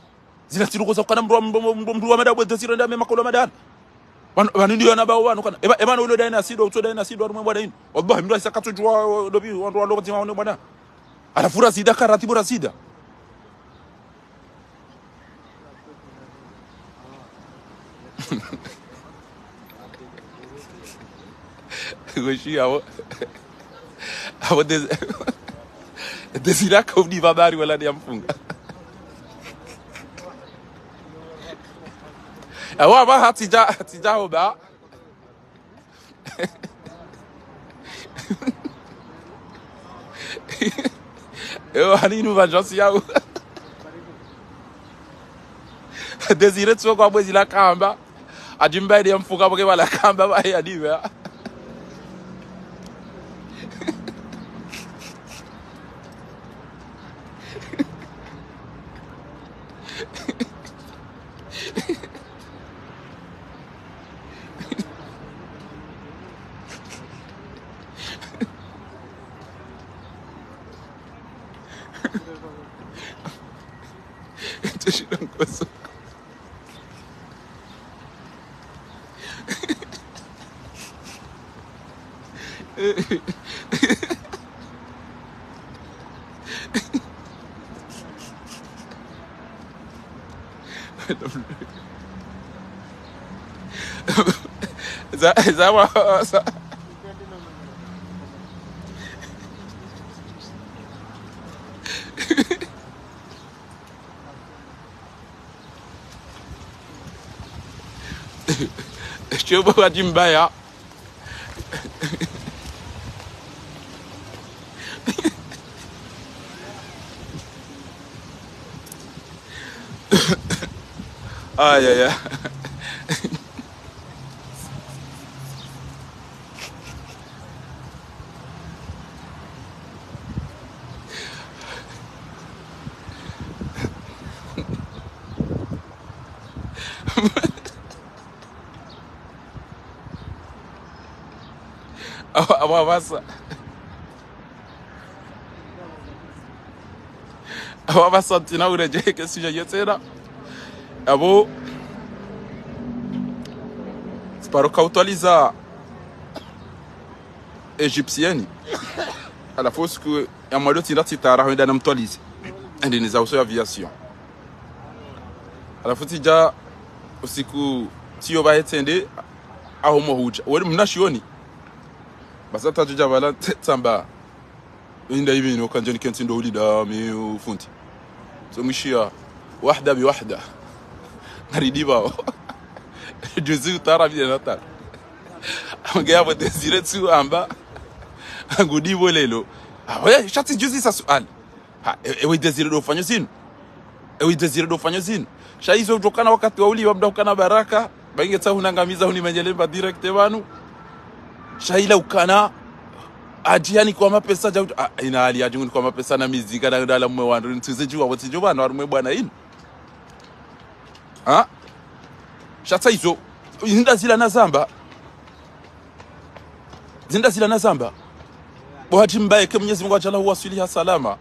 Zila tsiruko za kukana mdru wa, mdru, mdru, mdru wa madabu, dezira nda me makolo madana. Pvanu, pvanu ndiyo na ba uwa, nukana. Eba, eba no ulo daina sido, utso daina sido, harumwe bwana inu. Wallahi, mdru asaka tsudjuwa, dobi, wandru walo kadzima wane bwana. Halafu Razida, karatibu Razida. Goshi, abo. Abo Dez-, Dezira kaudi babari wala ni amfunga. Abo aba hatija, hatija oba. Ewa, hani inu vengeance yawo. Désiré tso kwa bwezi la kamba. Adjimba ide mfuka boke bala kamba ba ya diwe. Tsoshila nkoso. Za, za, wa, sa. Shobo wa Djimbaya. Aïe, aïe, aïe. Abo, abo abasa. Abo abasa tsina uredjeye ke sujet yo tsena. Abo, tsiparo kautwaliza égyptienne. Halafu usiku ya mwando tsinda tsitara hwenda namtwalize. Ende niza uso ya aviation. Halafu tsidja usiku tsiyo bahe tsende aho mohudja. Wali mna shioni. Basa tadjudja bala tsamba. Inda ibi no kandjani kentsi ndo ulida mi ufundi. So mwishiya wahda bi wahda. Ngari dibao. Juzi utara bi natara. Amge abo Désiré tsu amba. Angu dibo lelo. Ah, we, sha tsi juzi sa suali. Ha, e, ewe Désiré ndo ufanyo zinu. Ewe Désiré ndo ufanyo zinu. Sha izo udjokana wakati wa uliwa mda ukana baraka. Ba inge tsahu nangamiza huni manyele mba direct pvanu. Sha ila ukana. Adji yani kwa mapesa dja utu-, ah, ina hali adji nguni kwa mapesa na mizika na ndala mwe wandru. Ntuze djuwa, wotsi djuwa, no harumwe bwana inu. Ha? Sha tsa izo. Zinda zila nazamba. Zinda zila nazamba. Bo hati mbaye ke Mwenyezi Mungu adjala huwaswiliha salama.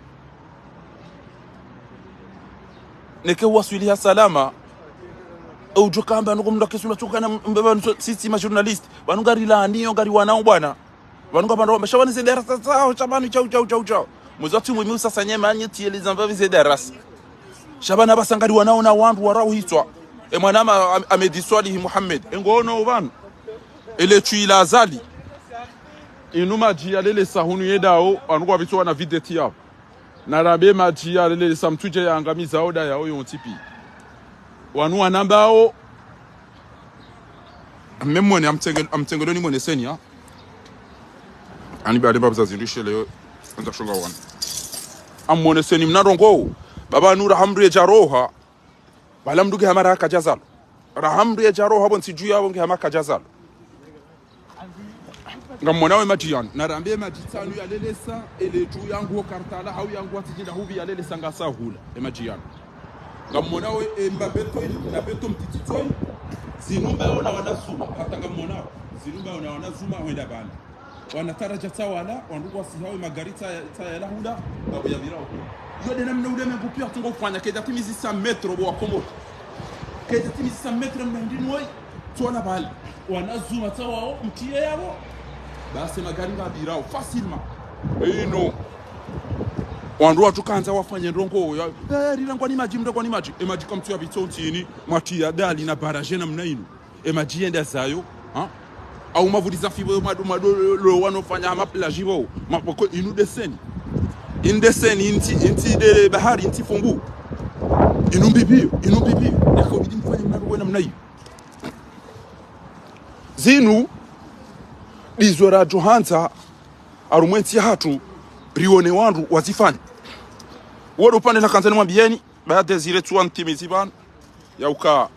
Neke huwaswiliha salama. E udjo kamba nuko mndru akesula tsukana mbeba nuso sisi ma journaliste. Pvanu ngari laniyo ngari wanao bwana. Pvanu ngapvandro wamba sha bana ze darasa zao, sha bana chau, chau, chau, chau. Muza tsi mwimi usasa nyema nye tsi eleza mbavi ze darasa. Sha bana basa ngari wanao na wandru warao hitswa. E mwana ma, am-, Ahmed Swalihi Mohamed. E ngono pvanu. Ele tsu ila Azali. Inu madji yalelesa hunu yendao, pvanu kwa vitso wana videti yao. Narambe madji yalelesa mtsudje yaangamiza oda yao yontsi pi. Wanu wanambao. Mme mwone amtsenge-, amtsengeloni mwoneseni, ha? Ani bale babu za zindru ishe leo, anza shonga wana. Amwoneseni mna ndrongoo. Baba Nura hamri edja roha. Bala mndru nge hama raha kadjazalo. Raha mndru yedja roha bo ntsi dju yabo nge hama kadjazalo. Ngamwona we madji yanu. Narambe madji tsanu yalelesa, ele dju yangu ho Kartala, hau yangu watijinda hubi yalelesa ngasa hula. E madji yanu. Ngamwona we, e, mba beto ili, na beto mtiti tsoi. Zinu mba yo na wana zuma, hata ngamwona. Zinu mba yo na wana zuma, hwenda bana. Wana taraja tsawala, wandru ngwasihao, magari tsa-, tsayala hula, ngapvo yapvirao. Iyo nde namna ulemengu piya watsunga ufanya, kayidja timizisa metro bo wa Komori. Kayidja timizisa metro mna hindri nwoyi, tsola pvale. Wana zuma tsawao, mtiye yapvo. Basi magari ngapvirao, facilement. Inu. Wandru watsu kandza wafanye ndrongo, ya, eh, rirangwa ni madji, mrangwa ni madji. E madji kamtsu yapvitso ntsini, mwatiya dali na barrage namna inu. E madji yende zayo, ha? Au mavuriza fibo mado, mado, lo, lo, wanofanya hama plage bo. Mapoko inu nde Seine. Inu nde Seine, intsi, intsi nde bahari, intsi fungu. Inu mbipvi yo, inu mbipvi yo. Yaka ubidi mfanye mna ruwe namna iyo. Zinu, ndizo radjo handza, harumwa entsi yahatru, rione wandru wazifanya. Wo ndo upande nakandza nimwambiyeni, baada zile tsuwa ntimizi pvanu, yauka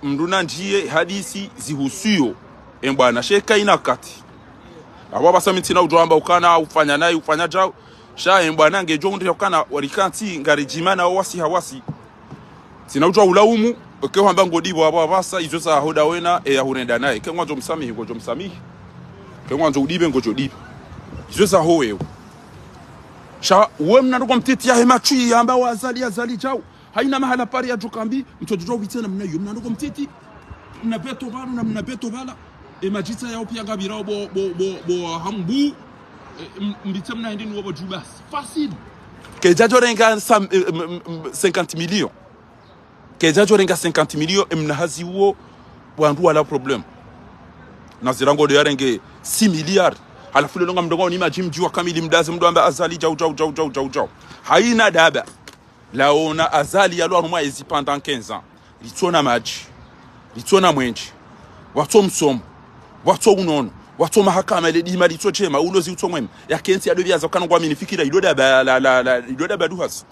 mndru nandziye hadisi zihusuyo, e mbwana sheka ina kati. Apvo apvasa mi ntsina udjo amba ukana ufanya nayi, ufanya djau. Sha e mbwana ngedjo undre ukana warikantsi ngaridjima na wasi hawasi. Ntsina udjo ulaumu, eke hwamba ngodipvo apvo apvasa, izo zaho nda wena, e ya hurenda naye. Eke ngwandzo msamihi, ngodjo msamihi. Eke ngwandzo udipve, ngodjo dipva. Izo zaho wewe. Sha, we mna ndrongo mtiti yahe matswi, yamba wa Azali, Azali djau. Hayina mahala pare yadjo kambi, mtsodjo djau pvitse namna iyo, mna ndrongo mtiti. Mna beto pvanu na mna beto pvala. E madji tsayao piya ngapvirao bo, bo, bo, bo hambu. E, m-, mbitse mna hindri nwoyi bo dju basi. Facile. Kayidja djo renga sam-, e, m-, m-, m-, cinquante millions. Kayidja djo renga cinquante millions, e mna hazi uwo, wandru wala problème. Na zirango ndo yarenge six milliards. Halafu lelo ngamdrongo ni madji mdji wa kamili mdaze mdo amba Azali djau, djau, djau, djau, djau, djau. Hayina daba. Laona Azali yalo harumwa ezi pendant quinze ans. Litsona madji. Litsona mwendje. Watso msomo. Watso unono. Watso mahakama ile dima litso djema. Ulozi utso mwema. Yakentsi yado pviyaza ukana ngwamini fikira ilo daba la, la, la, ilo daba duhazi.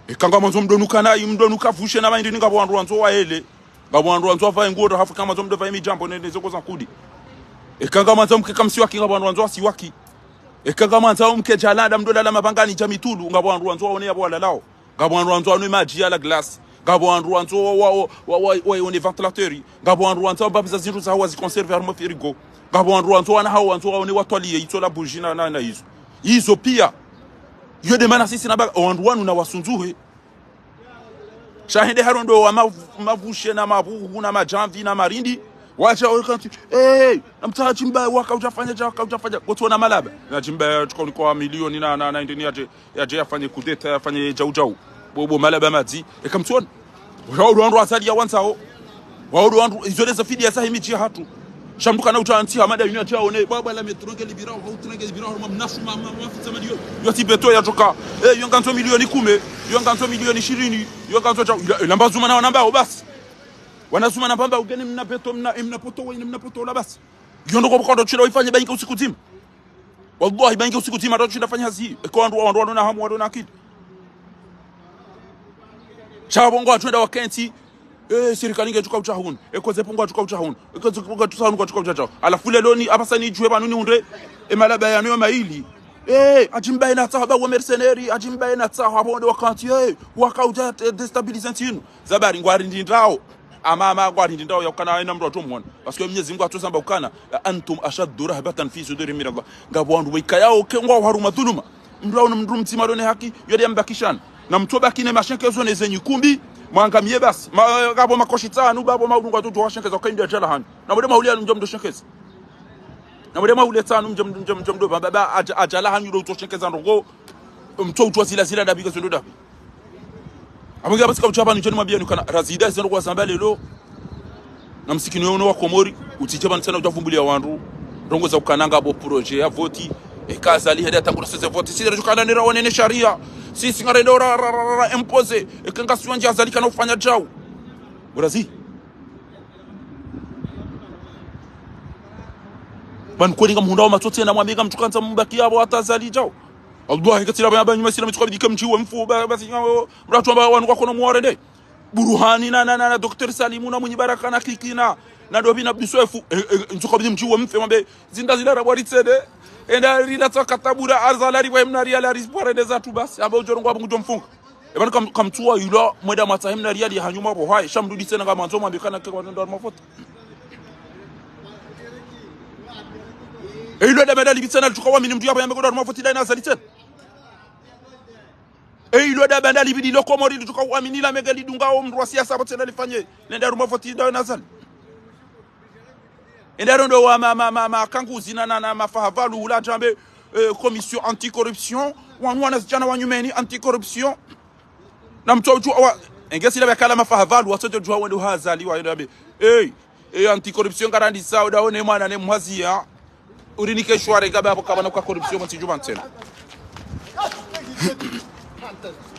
Eka ngamwandzo mdo nuka nayi, mdo nuka vushe na mahindri ni ngapvo wandru wandzo waele. Ngapvo wandru wandzo wavaye nguo ndo hafu eka ngamwandzo mdo vaye midjambo ne, ne zoko za nkudi. Eka ngamwandzo mke kamsiwaki, ngapvo wandru wandzo wasiwaki. Eka ngamwandzo mke djalanda mdo lala mapvangani dja mitulu, ngapvo wandru wandzo waone yapvo walalao. Ngapvo wandru wandzo wanwe madji ya la glace. Ngapvo wandru wandzo wa, wa, wa, wa, wa, waone ventilateur. Ngapvo wandru wandzo wambapviza zindru zawo waziconserve harumwa frigo. Ngapvo wandru wandzo wana hawo wandzo waone watwaliye itso la bougie na, na, na izo. Izo piya. Iyo nde mana sisi na ba-, wandru wanu na wasundzuhe. Sha hende harondo wa mav-, mavushe na mavuhu na madjamvi na marindi. Wacha wakantsi, hey, namtsaha Hadji Mbaye, waka udjafanya dja, waka udjafanya. Kotsi wona malaba. Na Hadji Mbaye, tuka unikwa milioni na, na, na, hindri ni yadje, yadje yafanye kudeta, yafanye djau djau. Bo, bo malaba madzi. Eka mtsiona. Wao ndo wandru Azali yawandzao. Wao ndo wandru, izo nde za fidiya zahe midji yahatru. Sha mndru kana utsa ntsi hamada yinu atsaone, baba la metro nge lipvirao, hau tuna nge lipvirao, harumwa mnasu ma, ma, mafitsa mali yo. Yo tsi beto yadjoka. Eh, yo ngandzo milioni kume, yo ngandzo milioni shirini, yo ngandzo djau, ila, ila mba zuma na wanambao basi. Wana zuma na mbamba ugeni mna beto, mna, mna poto, wa ine mna poto, la basi. Yo ndo kwa bukondo tshila wifanye bayinga usiku dzima. Wallahi, bayinga usiku dzima, ndo tshila fanya hazi. Eko wandru, wandru, wandru na hamu, wandru na akili. Sha pvo ngwatsuenda wakentsi, eh, sirikali ngedjuka utsaha hunu. Eko zepu ngwadjuka utsaha hunu. Eko zepu ngwadjuka utsaha hunu, ngwadjuka utsaha hunu. Halafu lelo ni, apvasa nidjuwe pvanu nihundre, e malaba yanu yo mayili. Eh, Hadji Mbaye natsaha ba wa mercenaires, Hadji Mbaye natsaha pvo nde wakantsi, eh, waka udja, eh, déstabiliser ntsi inu. Zabari ngwarindindrao. Ama, ama ngwarindindrao ya ukana hayina mndru atso mwona. Parce que Mwenyezi Mungu atso zamba ukana, أنتم أشد رهبة في صدورهم من الله. Ngapvo wandru wayikayao ke ngwao harumwa dhuluma. Mndru auna mndru mdzima lone haki, yo nde yambakishana. Na mtso baki ne mashenkezo ne zenyi kumbi, mwangamiye basi. Ma, ngapvo makoshi tsanu, bapvo maulungu atsodjo washenkeza, ukaindi adjala hanyu. Na mwende mauli yanu mdjo mdo shenkeza. Na mwende mauli tsanu mdjo, mdjo, mdjo mdo, ba, ba, ba, adja-, adjala hanyu ndo utso shenkeza ndrongo, mtso utso zila, zila ndabi, kazo ndo ndabi. Apvo nge apvasa ka utsa pvanu ntsoni mwambiyani ukana, razida zendo kwa zamba lelo. Na msikini yono wa Komori, utsidje pvanu tsena udja vumbuliya wandru. Ndrongo za ukana ngapvo projet ya voti. Eka Azali hende atangura seze voti. Sisi ridjo kana nira wone ne sharia. Sisi ngarendo ra, ra, ra, ra, ra, imposer. Eka ngasi wandji Azali kana ufanya djau. Urazi. Pvanu kweli ngamhundra wo matsotsi na mwambe ngamtsukandza mbaki yapvo hata Azali djau. Allah, eka tsila pvaya pvanyuma sila mtsuka bidike mdjiwe mfu, ba, basi, mratu amba wanu kwa kono mwarende. Buruhani na, na, na, na Docteur Salimu na Mwinyi Baraka na Kiki na, na Dobi na Biswefu. E, e, ntsuka bidi mdjiwe mfe, mwambe, zinda zila rabwa ritsede. Enda rila tsaka tabura, Azali ari pvwa mna riali ari pvwa rende zatru basi. Amba udjo ngwa bungu djo mfunga. E pvanu kam-, kamtsuwa yula, mwenda mwatsahe mna riali hanyuma pvo hayi. Sha mdru ditsena ngamwandzo mwambe kana ke kwa ndo mavoti. E ilo daba ndalipvi tsena lidjuka uamini mndru yapvo yambe ko nda harumwa voti ndaye na Azali tsena? E ilo daba ndalipvi lilo Komori lidjuka uamini la menge lidunga o mndru wa siasa pvo tsena lifanye lende harumwa voti ndaye na Azali? Enda rondo wa ma, ma, ma, ma kanguzi na, na, na mafahavalou hula djambe, eh, commission anti-corruption, wanu wanazidjana wa nyumeni anti-corruption. Na mtso udjuwa wa, enge sila bakala mafahavalou, watsodjo djuwa wende ha Azali, wende wambe, hey, hey, anti-corruption ngarandisa, uda one mwana ne mwaziya, urinike shware, ngapvo kapvana uka corruption, mtsi djuwa ntsena.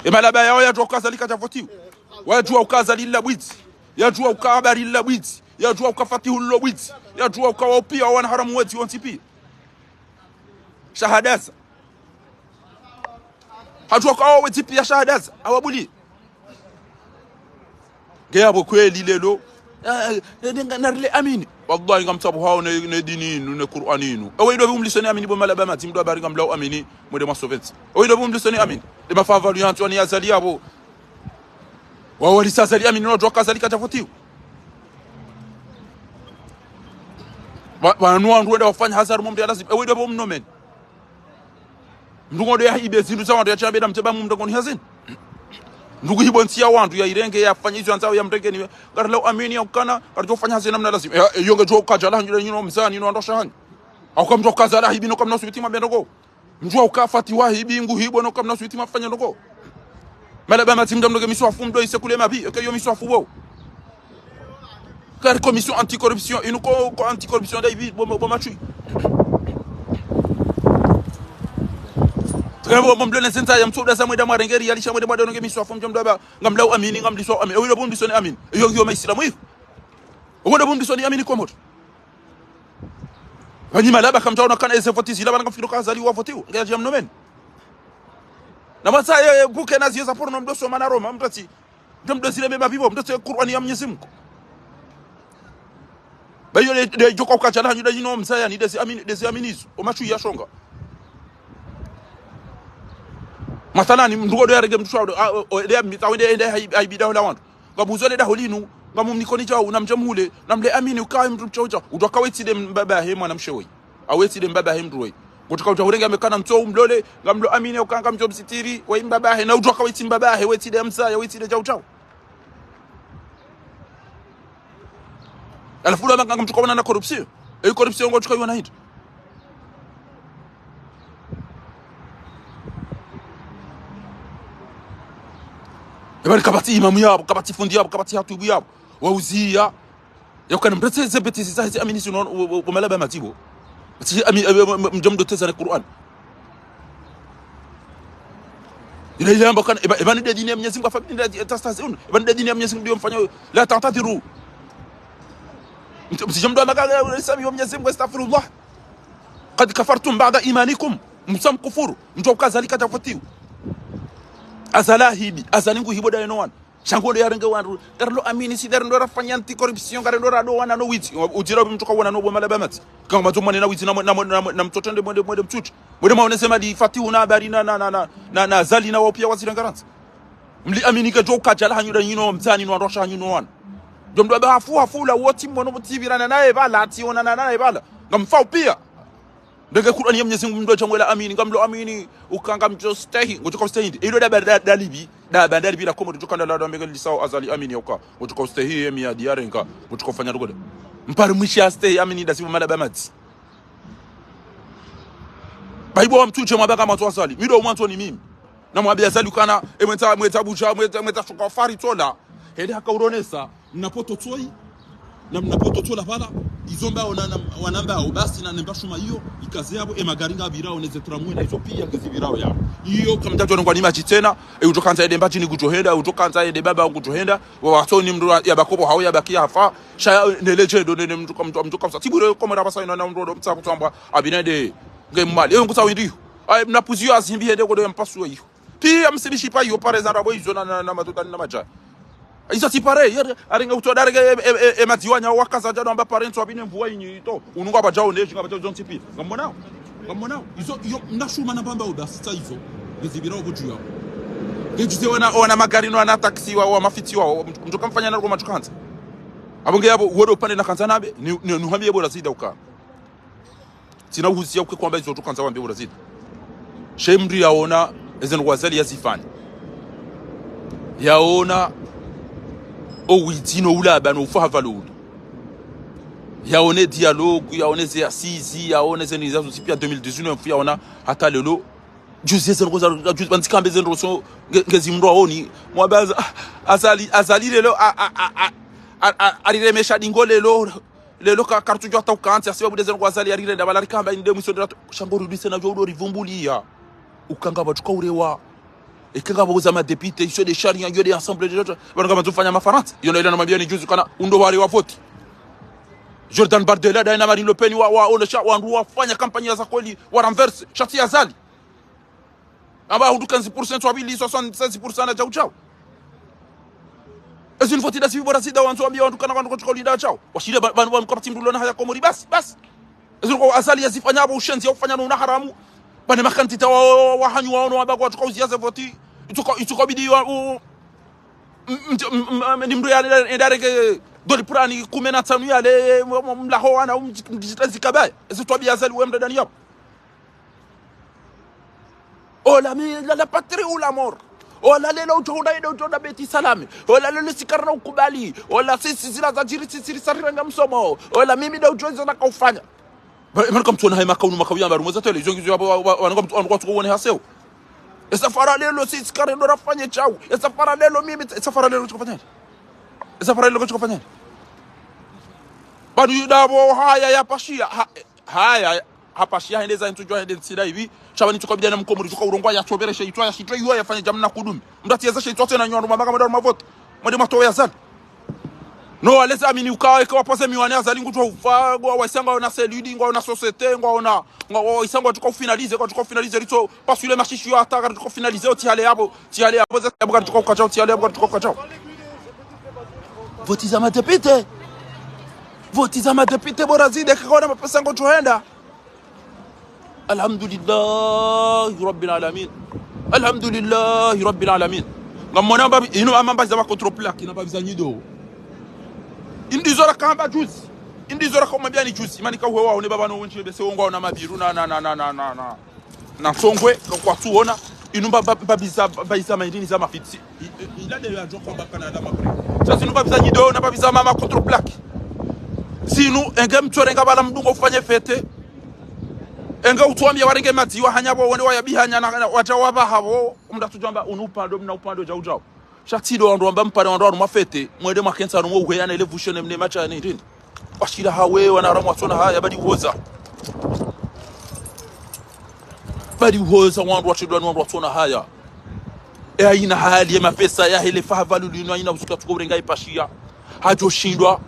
E malaba yawo yadjuwa uka Azali kadja votiwa. Yadjuwa uka Azali lila bwidzi. Yadjuwa uka Habari lila bwidzi. Yadjuwa uka Fatihu lilo bwidzi. Yadjuwa uka wao piya wana haramu wedzi wontsi piya. Shahadaza. Hadjuwa uka wao wedzi piya Shahadaza. Awabuli. Nge yapvo kweli lelo. Eh, eh, eh, nga, narile amini. Wallahi ngamtsabuhao ne, ne dini inu, ne Kur'ani inu. Ewe ido pvi umlisoni amini bo malaba madzi mndru habari ngamlao amini, mwende mwa soventsi. Ewe ido pvi umlisoni amini. E mafahavalou yantsu wani Azali yapvo. Wao walisa Azali amini, no djuwa uka Azali kadja votiwa. Wa, wanu wandru wenda wafanya hazi harumwa mndru ya lazimu. Ewe ido pvi umnomeni. Mndru ngondo yahibe zindru za wandru yatsambe nda mteba mndru ngoni hazini. Mndru nguhibo ntsi ya wandru yairenge yafanye izo yandzao yamrenge ni. Ngarilao amini ya ukana, ngaridjo fanya hazi namna lazimu. Ya, iyo ngedjo uka djalaha nyuda nyino mzani, no wandru washahanyu. Au ka mndru uka Azali hibi no kamna uswiti mabendoko. Mndru uka Fatihu hibi nguhibo no kamna uswiti mafanya ndoko. Malaba madzi mndru mndru ke miswafu mndru ise kule mabi, eke iyo miswafu bo. Kari commission anti-corruption, inu ko, ko anti-corruption nda ibi, bo, bo, bo matswi. Très bon, bon, mlo ne zenza ya mtso uda za mwenda mwarenge ri yalisha mwende mwadononge miswafu mndru mndru haba, ngamlao amini, ngamliswao amini. Ewe ido pvi umlisoni amini. Iyo, iyo maisilamu ifu. Ewe ido pvi umlisoni amini Komori. Pvanyi malaba kamtsaona kana eze voti zila pvana ngamfikiri uka Azali wa votiwa. Nge yadja mnomeni. Na mwasa ye, ye, buke na ziye za porno mdo soma na Roma, mtati. Mdo mdo zile mema pvi bo, mdo tse Kur'ani ya Mnyezi Mngu. Ba iyo le, le djoka uka djalaha nyuda nyino mzaya ni dezi amini, dezi amini izo. O matswi ya shonga. Mathalani, mndru ngondo yarenge mndru shwa, a, o, o, le amita wende ende hai, hai bida hula wandru. Ngabuzo le daho linu, ngamumnikoni djau, na mdje mhule, na mle amini ukaye mndru mdjau djau. Udjuwa uka wetsi nde mbaba he mwana mshe woyi. Awetsi nde mbaba he mndru woyi. Ngotsuka udja hurenge amekana mtso umlole, ngamlo amini uka ngamdjo msitiri, woyi mbaba he, na udjuwa uka wetsi mbaba he, wetsi nde mzaya, wetsi nde djau djau. Halafu ula manga ngamtsuka wana na corruption. Eyi corruption ngotsuka iwana hindri. Ebari kapvatsi imamu yapvo, kapvatsi fundi yapvo, kapvatsi hatibu yapvo. Wauziya. Yaukana mndru tse ze bêtises za hezi amini sino, wo, wo, wo malaba madzi bo. Tsi ami, eh, m-, m-, mdjo mdo teza ne Kur'ani. Ila, ila yamba kana, eba, eba ni nde dini ya Mnyezi Mngu, afa bi nde tastahzi'un. Eba ni nde dini ya Mnyezi Mngu ndiyo mfanyao. La ta'tadhiru. Mtsi-, mtsidje mdo amaka, eh, sami wa Mnyezi Mngu, astaghfirullah. Qad kafartum ba'da imanikum. Msa mkufuru. Mdjuwa uka Azali kadja votiwa. Azali hibi. Azali nguhibo ndaye no wana. Sha ngondo yarenge wandru. Ngarilo amini si ngarendo rafanya anti-corruption, ngarendo radowana no witsi. Udzira mndru kawana no bo malaba madzi. Kanga madzo mwane na witsi na mwe-, na mwe-, na mwe-, na mtsotsende mwende, mwende mtsutsi. Mwende mwaonese mali Fatihu na Habari na, na, na Azali na wao piya wazira ngarandzi. Mli amini ke djo uka djalaha nyuda nyino mzani no wandru washahanyu no wana. Djo mndru haba hafu, hafu la wotsi mwono mtsi pvirana naye pvala, tsi onana naye pvala. Ngamfao piya. Ndenge Kur'ani ya Mnyezi Mngu mndru adja mwela amini, ngamlo amini, uka ngamdjo stehi, ngotsuka ustehi ndi. Ilo daba nda-, ndalipvi, daba ndalipvi la Komori, ngotsuka ndala daba mbenge lisao Azali amini yauka. Ngotsuka ustehi ye miyadi yarenga, ngotsuka ufanya ndoko nde. Mpari mwishi astehi amini ndasi bo malaba madzi. Bayi bo wa mtsutse mwabaka matso Azali, mi ndo mwandzo ni mimi. Na mwambiya Azali ukana, e mwendza, mwendza budja, mwendza, mwendza shuka fari tsola. Hende haka uronesa, mna poto tsoyi, na mna poto tsola pvala, izo mba wana, na, wana mba o basi na nemba shuma iyo, ikaze yapvo, e magari ngapvirao, ne ze tramway na izo piya ngezipvirao yapvo. Iyo kamdjadjo nengwa ni madji tsena, e udjo kandza ende Mbadjini ngudjo henda, e udjo kandza ende Bambao ngudjo henda, wa watsoni mndru ya, yabako pvo hau yabaki yafa, sha ya, ne legend, ne, ne mndru ka-, mndru, mndru kamsa. Tsi bure Komori apvasa ino na mndru ndo mtsa kutsambwa, abinede, nge mmali. Iyo ngutsa windi iyo. Ayi, mna puzi iyo azimbi hende kodo ya mpasu iyo. Piya msibishi pa iyo pare za ndrabo izo na, na, na matutani na madjaya. Izo tsi pare, yere, arenge utso, arenge e, e, e, e madziwanya wakaza djado amba pare ntsu apvine mvua inyi to. Ununga pvadjao neji, ngapvadjao zontsi piya. Ngamwonao? Ngamwonao? Izo, iyo, mna shuma na Bambao basi tsa izo. Ngezipvirao pvo dju yapvo. Ngejuze wana, wana magari no wana taxi wa, wa mafiti wa, wa, mndru kamfanya na rugo matsuka handza. Apvo nge yapvo, wodo upande na kandza nabe, ni, ni, nuhambiye bo Razida uka. Tsina uhusiya uke kwamba izo tsu kandza wambe Brazil. She mndru yaona, eze ndrongoo Azali yazifanya. Yaona, o widzi no ulaba no ufaha pvalo uli. Yaone dialogue, yaone ze assises, yaone ze nizazo zipvia deux mille dix-neuf, yaona hata lelo. Juzi eze ndrongoo za, juzi, bandzikambe ze ndrongoo so, nge, ngezi mndru aoni. Mwambe Aza-, ah, Azali, Azali lelo, a, a, a, a, a, a, ariremesha dingo lelo. Lelo ka, karitsudjuwa hata ukantsi, hasibabu de ze ndrongoo Azali yarirenda, bala rikamba inde mwiso de la to-, sha ngo rudise na djo udo rivumbuliya. Uka ngapvo tsuka urewa. Eka ngapvo za madéputés, iso de sharia, iyo de assemblée de, pvanu ngapvo zofanya ma Farantsa. Iyo na ila na mambia ni juzi kana, undo wale wa vote. Jordan Bardella, daye na Marine Le Pen, wa, wa, onesha, wandru wafanya kampanya za kweli, wa renverse, sha tsi Azali. Amba hundru quinze pour cent, wabili soixante-seize pour cent na djau djau. Ezi ni voti da zivi bora zida wandzo wambia wandru kana wandru kotsuka ulida djau. Washile ba-, pvanu, pvanu kapvatsi mndru lona haya Komori, basi, basi. Ezi ndrongoo Azali yazifanya apvo ushenzi, yaufanya no una haramu. Bane makandida wa, wa, wa hanyu waono wamba kwatsuka uziya ze voti. Itsuka, itsuka bidi wa, u, m-, m-, m-, m-, ni mndru ya, ya, ya, dareke doli purani kume na tsanu yale, m-, m-, mlaho wana, um, mdjitazika baya. Ezi twabiya Azali we mdadani yapvo. Ola mi, la, la patrie ou la mort. Ola lelo udjo hunda ide udjo hunda Beit Salam. Ola lelo tsi karina ukubali. Ola sisi zila zadjiri sisi risarirenga msomo. Ola mimi de udjo izo nakaufanya. Ba, mara kamtsona hayi makaunu makauya mbaru mweza tele. Izo ngizo yapvo wa, wa, wa, wa, wa, wa, tsuko wone haseo. Esa fara lelo sisi karina rafanye djau. Esa fara lelo mimi, esa fara lelo tsuko fanya. Esa fara lelo kotsuko fanya. Pvanu yuda apvo haya yapvashiya. Ha, haya hapvashiya hende za ntsu djwa hende ntsida ivi. Sha pvanu tsuka bidi na mkomori tsuka urongowa yatsobereshe, itswa yashitwe iyo yafanye djamna kudumi. Mndru atiyeza she itswa tsena nyo wandru mamba ka mwende harumwa voti. Mwende mwatowe Azali. No, waleze amini uka, eka wapoze miwani Azali ngudjo ufa, ngwa waisa ngwaona cellule, ngwaona société, ngwaona, ngwa, ngwa waisa ngwatsuka ufinalize, ngwatsuka ufinalize, ritso, pasule mashishi yo hata, karitsuka ufinalize, o tsi hale yapvo, tsi hale yapvo, ze, yapvo karitsuka ukadjao, tsi hale yapvo karitsuka ukadjao. Voti za madéputés. Voti za madéputés bora zide, kakaona mapesa ngotsohenda. Alhamdulillahi Rabbil Alamin. Alhamdulillahi Rabbil Alamin. Ngamwona mbabi, inu ama mbabi za ma contre-plaque, ina mbabi za nyido. Indi zora kamba juzi. Indi zora kamba mbiani juzi. Imani ka uhewa, one baba no wenshi bese wongo na mabiru na, na, na, na, na, na, na. Na nsongwe, donc watsuona, inu mba, mba, mbabi za, mbabi za maindini za mafitsi. I, i, ila de ya djoko mba kana la mapre. Sha zinu mbabi za nyido, na mbabi za mama contre-plaque. Zinu, enge mtsorenga bala mdungo ufanye fête. Enge utsuwambia warenge madziwa hanya pvo, wone wayabihanya na, na, wadja wapvaha pvo, mndru atsudjwamba unu upvando, mna upvando djau djau. Sha tsi do wandru wamba mpare wandru harumwa fête, mwende mwakentsi harumwa uheya na ile vushe ne mne macha ne ndini. Washila hawe, wana haramu watsona haya, badi uhoza. Badi uhoza wandru washidwa ni wandru watsona haya. E haina hali, e mapesa ya hele faha pvalo linu, haina usuka tsuka urenga ipvashiya. Hadjo shindwa,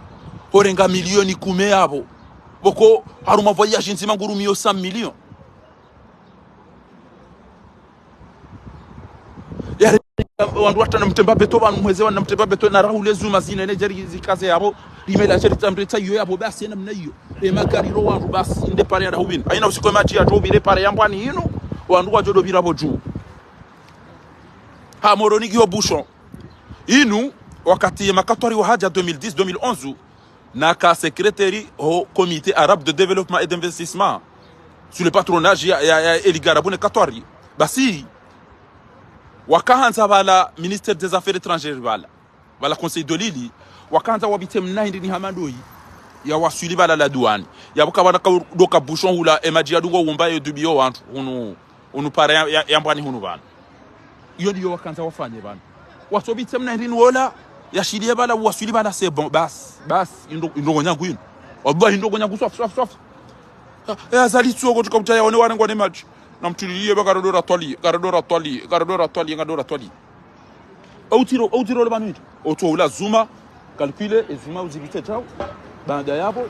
horenga milioni kume yapvo. Pvoko, harumwa voyage ndzima ngurumiyo cent millions. Yare, wandru wata na mtemba beto, pvanu mweze wana mtemba beto, na rahule zuma zine, ne djeri zikaze yapvo, rimela djeri tamre tsa iyo yapvo, basi, namna iyo. Re magari ro wandru, basi, inde pare ya rahubini. Haina usiku e madji yadjo upvire pare ya Mbwani inu, wandru wadjo do pvira pvo dju. Ha, Moroni ngiyo bouchon. Inu, wakati ye makatwari wahadja deux mille dix, deux mille onze, naka secrétaire ho Comité Arabe de Développement et d'Investissement, sous le patronage ya, ya, ya Elie Garabu ne Katwari. Basi, wakahandza pvala Ministère des Affaires Étrangères pvala, pvala Conseil de l'Île, wakahandza wapvitse mna hindri ni hama ndoyi, ya waswili pvala la douane. Yapvo ka pvana ka doka bouchon hula, e madji yadungo umba ye dubiyo wandru, hunu, hunu pare ya, ya, ya Mbwani hunu pvanu. Iyo ndiyo wakandza wafanye pvanu. Watsobitse mna hindri ni wola, yashiliye pvala, waswili pvala, c'est bon, basi, basi, indro, indro ngonyangu inu. Wabwa indro ngonyangu swafi, swafi, swafi. Ah, e Azali tsuo ko tsuka utaya one warengwa ne madji. Na mtuliliye ba karodora twali, karodora twali, karodora twali, karodora twali. Outiro, outiro le pvanu hindri. Otso ula zuma, calculer, e zuma uzibitse djau. Baanda yapvo,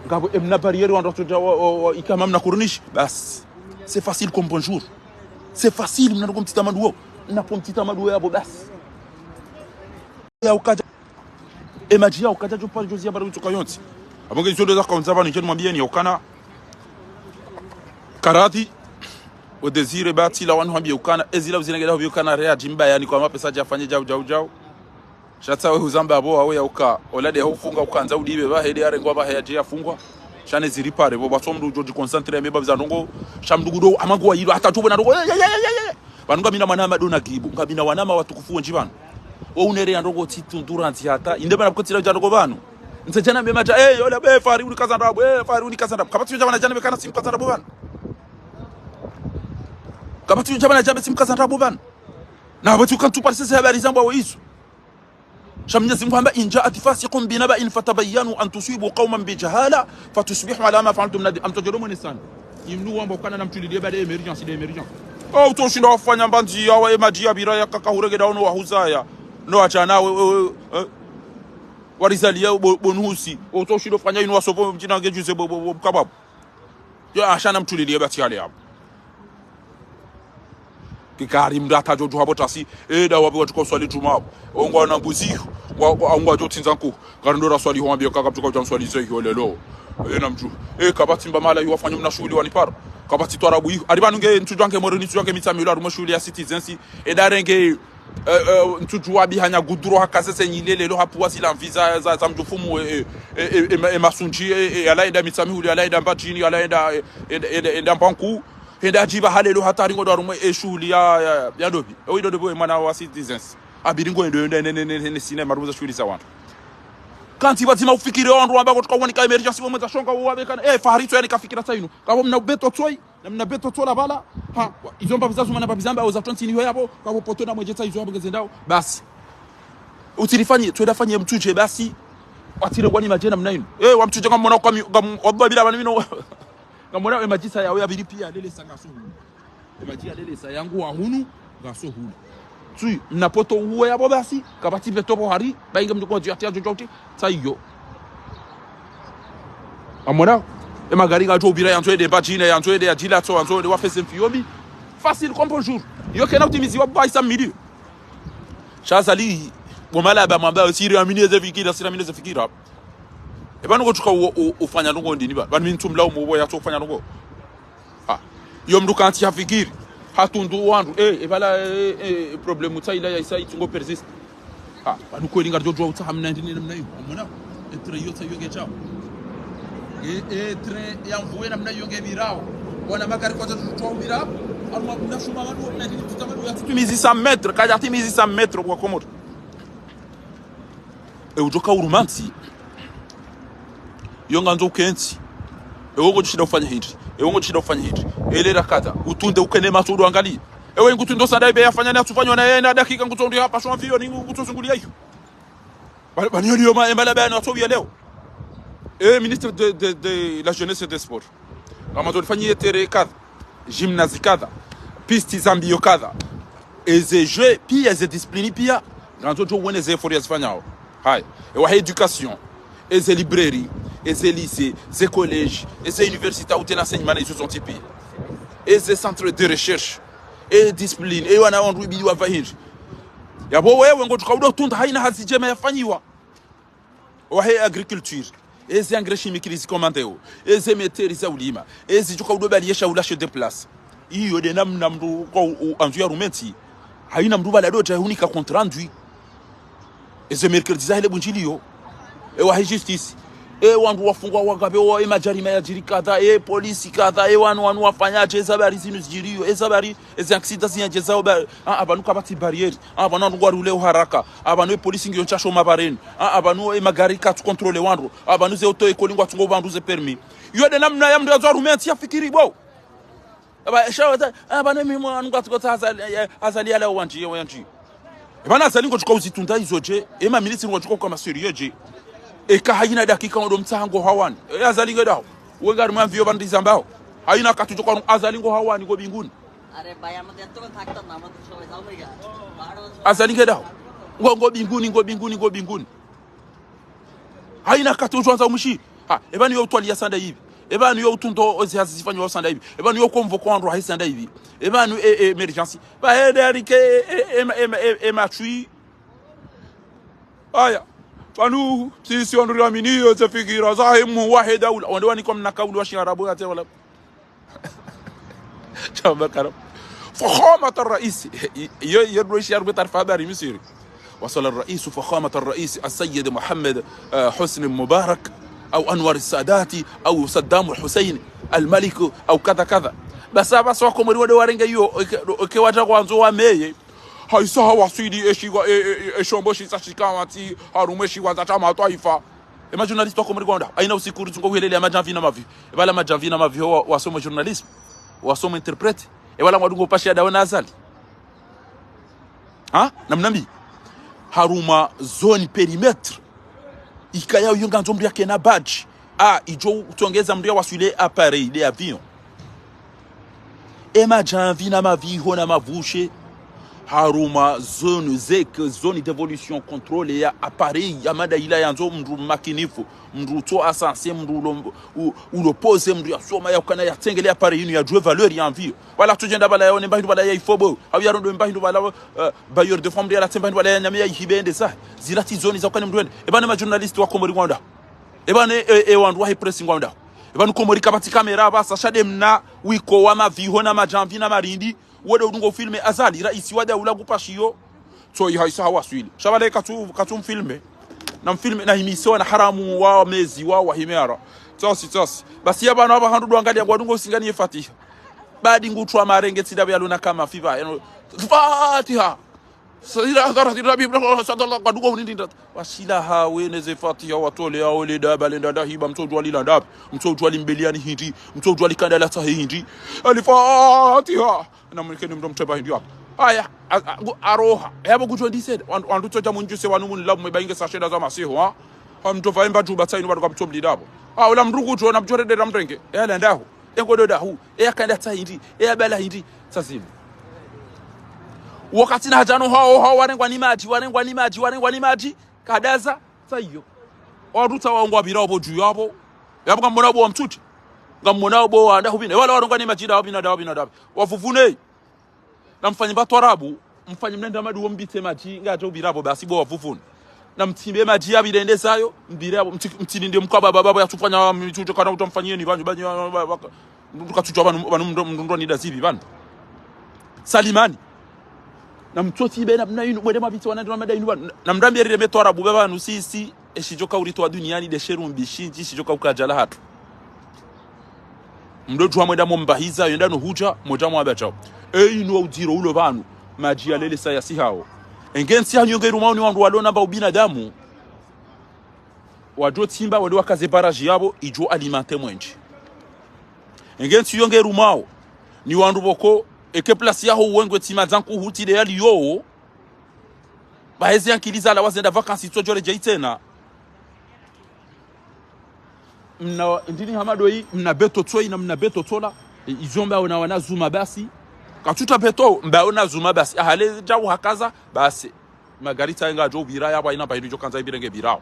ngapvo emna barrière wandru watso djau wa, wa, wa, ikama mna corniche. Basi. C'est facile comme bonjour. C'est facile, mna ndugu mtita maduo. Mna po mtita maduo yapvo, basi. Ya ukadja. E madji ya ukadja djo pare djo ziya pare witsoka yontsi. Apvo nge izo ndo zaka undza pvanu, ndjeni mwambieni ya ukana. Karati. O Désiré Batila wanu hambia ukana. Ezila uzina ngeda hambia ukana reya djimba yani kwa mapesa djafanye djau, djau, djau. Sha tsa we huzamba apvo, awe ya uka, ola de hufunga ukandza udibe, pvahe de arengwa, pvahe yadje yafungwa. Sha ne ziripare, pvo pvatsi mndru udjo djiconcentré ya meba biza ndrongo, sha mndru ngudo, ama nguwa yilo, hata tsu pvwena ndrongo, ye, ye, ye. Pvanu ngamina mwanama dona gibu, ngamina wanama watukufu wendji pvanu. Wo unere ya ndrongo tsi tundura ndzi hata, inde pvana pvoko tsila udja ndrongo pvanu. Ntse djana mema dja, eh, yola, eh, Fahari uli kaza ndrabo, eh, Fahari uli kaza ndrabo. Kapvatsi udja pvana djana mekana simu kaza ndrabo pvanu. Kapvatsi udja pvana djana simu kaza ndrabo pvanu. Na pvatsi uka ntsu parisese habari zambwa wo izo. Sha Mwenyezi Mungu hamba, إن جاءكم فاسق بنبإ فتبينوا أن تصيبوا قوما بجهالة فتصبحوا على ما فعلتم نادمين. Amtsodjolo mwene sana. Imnu wamba ukana na mtuliliye baada ya émergence, de émergence. Oh, utsoshinda wafanya mbandzi ya wa emadji ya bira ya kaka hurege da ono wahuzaya. No achana we, we, we, eh. Warizaliya bo-, bonusi. Utsoshinda wafanya inu wasopo mdjina nge juze bo-, bo-, bo-, kababu. Yo, ashana mtuliliye bati yale yapvo. Kikari mndru hata djodjo hapvo tasi, eh, da wapvi watsuka uswali djuma hapvo. Ongwa na mbuzi, wa, wa, ongwa djo tsindza nkuhu. Kari ndo raswali ho wambiyo kaka pvuka udja mswali ze hiyo lelo. Eh, na mdru. Eh, kapvatsi mba mahala hiyo wafanya mna shuhuli wanipara. Kapvatsi twarabu hiyo. Ari pvanu nge ntsudjwa nge Moroni, ntsudjwa nge Mitsamihuli, harumwa shuhuli ya citizens. Eh, da renge, eh, eh, ntsudjuwa bihanya guduro haka zeze nyile lelo hapvuwa zila mvi za, za, za mdjufumu, eh, eh, eh, eh, eh, ma-, eh, masundji, eh, eh, yalaenda Mitsamihuli, yalaenda Mbadjini, yalaenda, eh, eh, eh, eh, eh, Mbanku. Hende adjiba halelo hata ringo ndo harumwa e shuhuli ya, ya, ya dobi. Ewe ido dobi we mwana wa citizens. Abiri ngo endo, endo, ne, ne, ne, ne, ne, sina maruza shuhuli za wandru. Kantsi pvadzima ufikiri wandru wamba kotsuka uwanika émergence wo mwedza shonga wo wabekana. Eh, Fahari tso yani kafikira tsa inu. Kapvo mna beto tsoi, na mna beto tsola pvala. Ha, wa, izo mba biza zuma na mba biza mba, oza tronti ni ho yapvo. Kapvo poto na mwedje tsa izo yapvo ngezendao. Basi. Utsirifanye, tsweda fanye mtsudje basi. Watsire ngwani madjena mna inu. Eh, wa mtsudje ngamwona kwa mi, ngam-, wabba bila manu mino. Ngamwona emadji sa yawo yapviri piya lele sa ngaso hulu. Emadji ya lele sa yangu wa hunu, ngaso hulu. Tsui, mna poto uwe yapvo basi, kapvatsi pveto pvo hari, ba inge mndru kwa djati ya djodjo uti, tsa iyo. Amwona, emagari ngadjo upvira yandzo ende Mbadjini, yandzo ende ya Djilatso, yandzo ende wa Fese Mfiyomi. Facile comme bonjour. Yo kena utimizi wa bayi sa midi. Sha Azali, bo mahala ba mwamba, siri amini eze fikira, siri amini eze fikira. Epvanu kotsuka u-, u-, ufanya ndrongo ndini pva. Pvanu mi ntsumlaumu uwo yatso ufanya ndrongo. Ha. Yo mndru kantsi hafikiri. Hatundu wandru. Eh, epvala, eh, eh, problème tsa ila ya isa itsungo persiste. Ha. Pvanu kweli ngaridjo djuwa utsaha mna ndini namna iyo. Amwona? Etre yo tsa yo nge chao. E, etre ya mvuwe namna iyo nge pvirao. Wana magari kwadja tutswa upvira. Harumwa kuna shuma wandru mna ndini tutamani ya tutu. Timizi sa mètres, kadja timizi sa mètres kwa Komori. E udjoka urumantsi. Yo ngandzo ukentsi. Ewe ngodjoshinda ufanya hindri. Ewe ngodjoshinda ufanya hindri. Elera kadha. Utunde ukene matso udo angali. Ewe ngutundo sada ibe yafanya na tsufanywa na yena dakika ngutsondi hapva shwa mfiyo ni ngutsozunguliya iyo. Ba-, bani yo liyo ma, embala bayani watsobiya leo. Eh, ministre de, de, de la jeunesse et des sports. Ngamwandzo lifanyiye terrain kadha, gymnase kadha, piste za mbiyo kadha. Eze jeux piya, eze discipline piya, ngamwandzo djo wone ze efforts yazifanyao. Haya, ewahe éducation, eze librairie, eze lycée, ze collège, eze université, ute l'enseignement, izo zontsi piya. Eze centre de recherche, e discipline, e wana wandru ibidi wapvahindri. Yapvo wewe ngodjoka udo tunda haina hazi ndjema yafanyiwa. Wahe agriculture, ezi engrais chimique lizikomandeo, ezi méteurs za ulima, ezi djuka udo bali yesha ula chef de place. Iyo de namna mndru kwa u-, u-, anzu ya rumenti, haina mndru bala dodja hunika compte rendu. Ezi mercredi za hele bundjiliyo, e wahe justice, e wandru wafungwa wagabe wa, e madjarima yadjiri kadha, e polisi kadha, e wanu, wanu wafanya dje, ezi habari zinu zidjiriyo, ezi habari ezi accident ziyandje zao ba, a, a, pvanu kapvatsi barrière. A, pvanu wandru ngwari ule uharaka. A, pvanu e polisi ngiyo ntsasho mabareni. A, a, pvanu e magari katsu contrôler wandru. A, pvanu ze auto-école ngwatsungo pvandru ze permis. Iyo de namna ya mndru yazo harumenti yafikiri bo. A, pva, esha wata, a, pvanu mi mwa ngwatsuko tsa Azali, e, Azali yala wandji, ye wandji. E pvanu Azali ngodjoka uzitunda izo dje, e ma ministre ngodjoka uka ma sérieux dje. Eka haina dakika ngodo mtsaha ngo hawani. E Azali nge daho. Wengari mwamviyo pvandri zambao. Haina katu djoka Azali ngo hawani ngo binguni. Azali nge daho. Ngo, ngo binguni, ngo binguni, ngo binguni. Haina katu djwandza umwishi. Ha, e pvanu yo utwaliya sanda ipvi. E pvanu yo utundo ozi hazi zifanywa sanda ipvi. E pvanu yo convoquer wandru hayi sanda ipvi. E pvanu e, e, émergence. Pvahende arike e, e, e, e, e, e, matswi. Aya. Pvanu, sisi wandru riaminiyo ze fikira zahe muwahe daula. Wande wanikwa mna kauli wa shiarabu yate wala. Shamba kara. فخامة الرئيس. Yo, yo, ndo ishi ya rubeta taarifa habari Misri. وصل الرئيس، فخامة الرئيس السيد محمد، آه، حسني مبارك. au Anwar Sadati, au Saddam Hussein al-Malik, au kadha kadha. Basi apvasa wakomori wende warenge iyo, eke, eke wadja kwandzo wameye. Haisa hawaswili eshiwa, e, e, e, eshombo shisa shikawati, harumwa eshiwandza sha matwaifa. E majournaliste wakomori ngwao ndahu. Haina usiku rizunguha uhelele ya madjamvi na mavi. Epvala madjamvi na mavi ho wa, wasoma journalisme. Wasoma interprète. Epvala ngwadungo upashe ya dawe na Azali. Ha? Namnambi. Harumwa zone périmètre. Ikaya uyo ngandzo mndru yakena badge. Ah, idjo utsongeza mndru yawaswili appareil de avion. E madjamvi na mavi ho na mavushe. Harumwa zone zek, zone d'évolution contrôlée ya appareil ya mada ila yandzo mndru makinifu, mndru utso asanse, mndru ulo, u, ulo posé, mndru yasoma yaukana yatsengele appareil inu yadjuwe valeur ya avion. Wala tsudjenda pvala yaone mba hindru pvala ya ifobo. Hau yarondo mba hindru pvala, eh, bailleur de fonds mndru yalatse mba hindru pvala ya nyame ya ihibe ende sa. Zila tsi zone za ukana mndru ende. Epvane majournaliste wakomori ngwao ndahu. Epvane e, e wandru wahe presse ngwao ndahu. Epvanu Komori kapvatsi caméra apvasa sha de mna wiko wa mavi ho na madjamvi na marindi. Wende udungo ufilme Azali, raisi wa daula ngupashiyo. Tsoyi haisa hawaswili. Sha pvale katsu, katsu mfilme. Na mfilme, na himise wana haramu wa mezi wa, wahime ara. Tsasi, tsasi. Basi yapvanu apva handru ndo angaliya ngwadungo usinganiye Fatiha. Badi ngutwa marenge tsi dawe yalona kama fiba. Yano, Fatiha. Sira, sira, sira, bi, bra, sa, da, la, ngwadungo unindinda. Washila hawe neze Fatiha watole yawo le daba lenda ndahiba, mtsodjuwa lila ndapvi, mtsodjuwa limbeliyani hindri, mtsodjuwa likanda latsahe hindri. Al-Fatiha. Na mwenyekeni mndru mtreba hindri yapvo. Haya, a, a, ngu, aroha. Yapvo kudjo ndise, wan, wandru tsodja mundjuse wanu munilabu mwebainge sa shenda za masihu, ha? Ha mndru pvaemba djuba tsainu wandru kapvutso mlidapvo. Ha, ula mndru kudjo, na mdjore dera mrenge. Yala ndahu. Engodo dahu. Eya kanda tsa hindri. Eya bala hindri. Sa zinu. Wakati na hadjano hao, hao warengwa ni madji, warengwa ni madji, warengwa ni madji. Kadaza, sa iyo. Wandru tsa wao ngwapvira opvo dju yapvo. Yapvo ngamwona opvo wa mtsuti. Ngamwona opvo wa ndahu pvina. Wala warengwa ni madji ndahu pvina, ndahu pvina, ndahu pvina. Wavuvune. Na mfanye mba twarabu, mfanye mnenda madu wo mbitse madji, ngadjo pvira pvo, basi bo wavuvune. Na mtsimbe madji yapvire ende zayo, mpvire yapvo, mtsi, mtsilinde mkaba baba, baba, yatsufanya mitsudjo kana utamfanyeni, pvanyu, pvanyu, pvanyu, pvanyu, mndru katsudjuwa pvanu, pvanu mndru, mndru ndo nida zipvi, pvanu. Salimani. Na mtsotsi be na, na inu, bwede mapvitse wana, na mada inu, pvanu. Na mrambi erire me twarabu, pvanu, si, si, eshidjo kauritowa duniani, de sherumbi shindji, shidjo kaukadjala hatru. Mdo djuwa mwenda mombahiza, yenda no hudja, mwenda mwabadjao. Eyi no udziro ulo pvanu, madji yalele sa yasihao. Enge ntsi hanyu nge irumao ni wandru walona mba ubinadamu. Wadjo tsimba, wende wakaze barrage yapvo, idjo alimenté mwendje. Enge ntsi yo nge irumao, ni wandru pvoko, eke place yaho uwengwe tsima zanku huti de yali yowo. Pvaheze ankili zalawa zenda vacances tsodjo redjeyi tsena. Mna, ndini hama doyi, mna beto tsoyi na mna beto tsola. E, izo mbaona wana zuma basi. Katsuta beto, mbaona zuma basi. Ahale djau hakaza, basi. Magari tsayi ngadjo pvira yapvo haina pvahindru idjo kandza ipvire nge pvirao.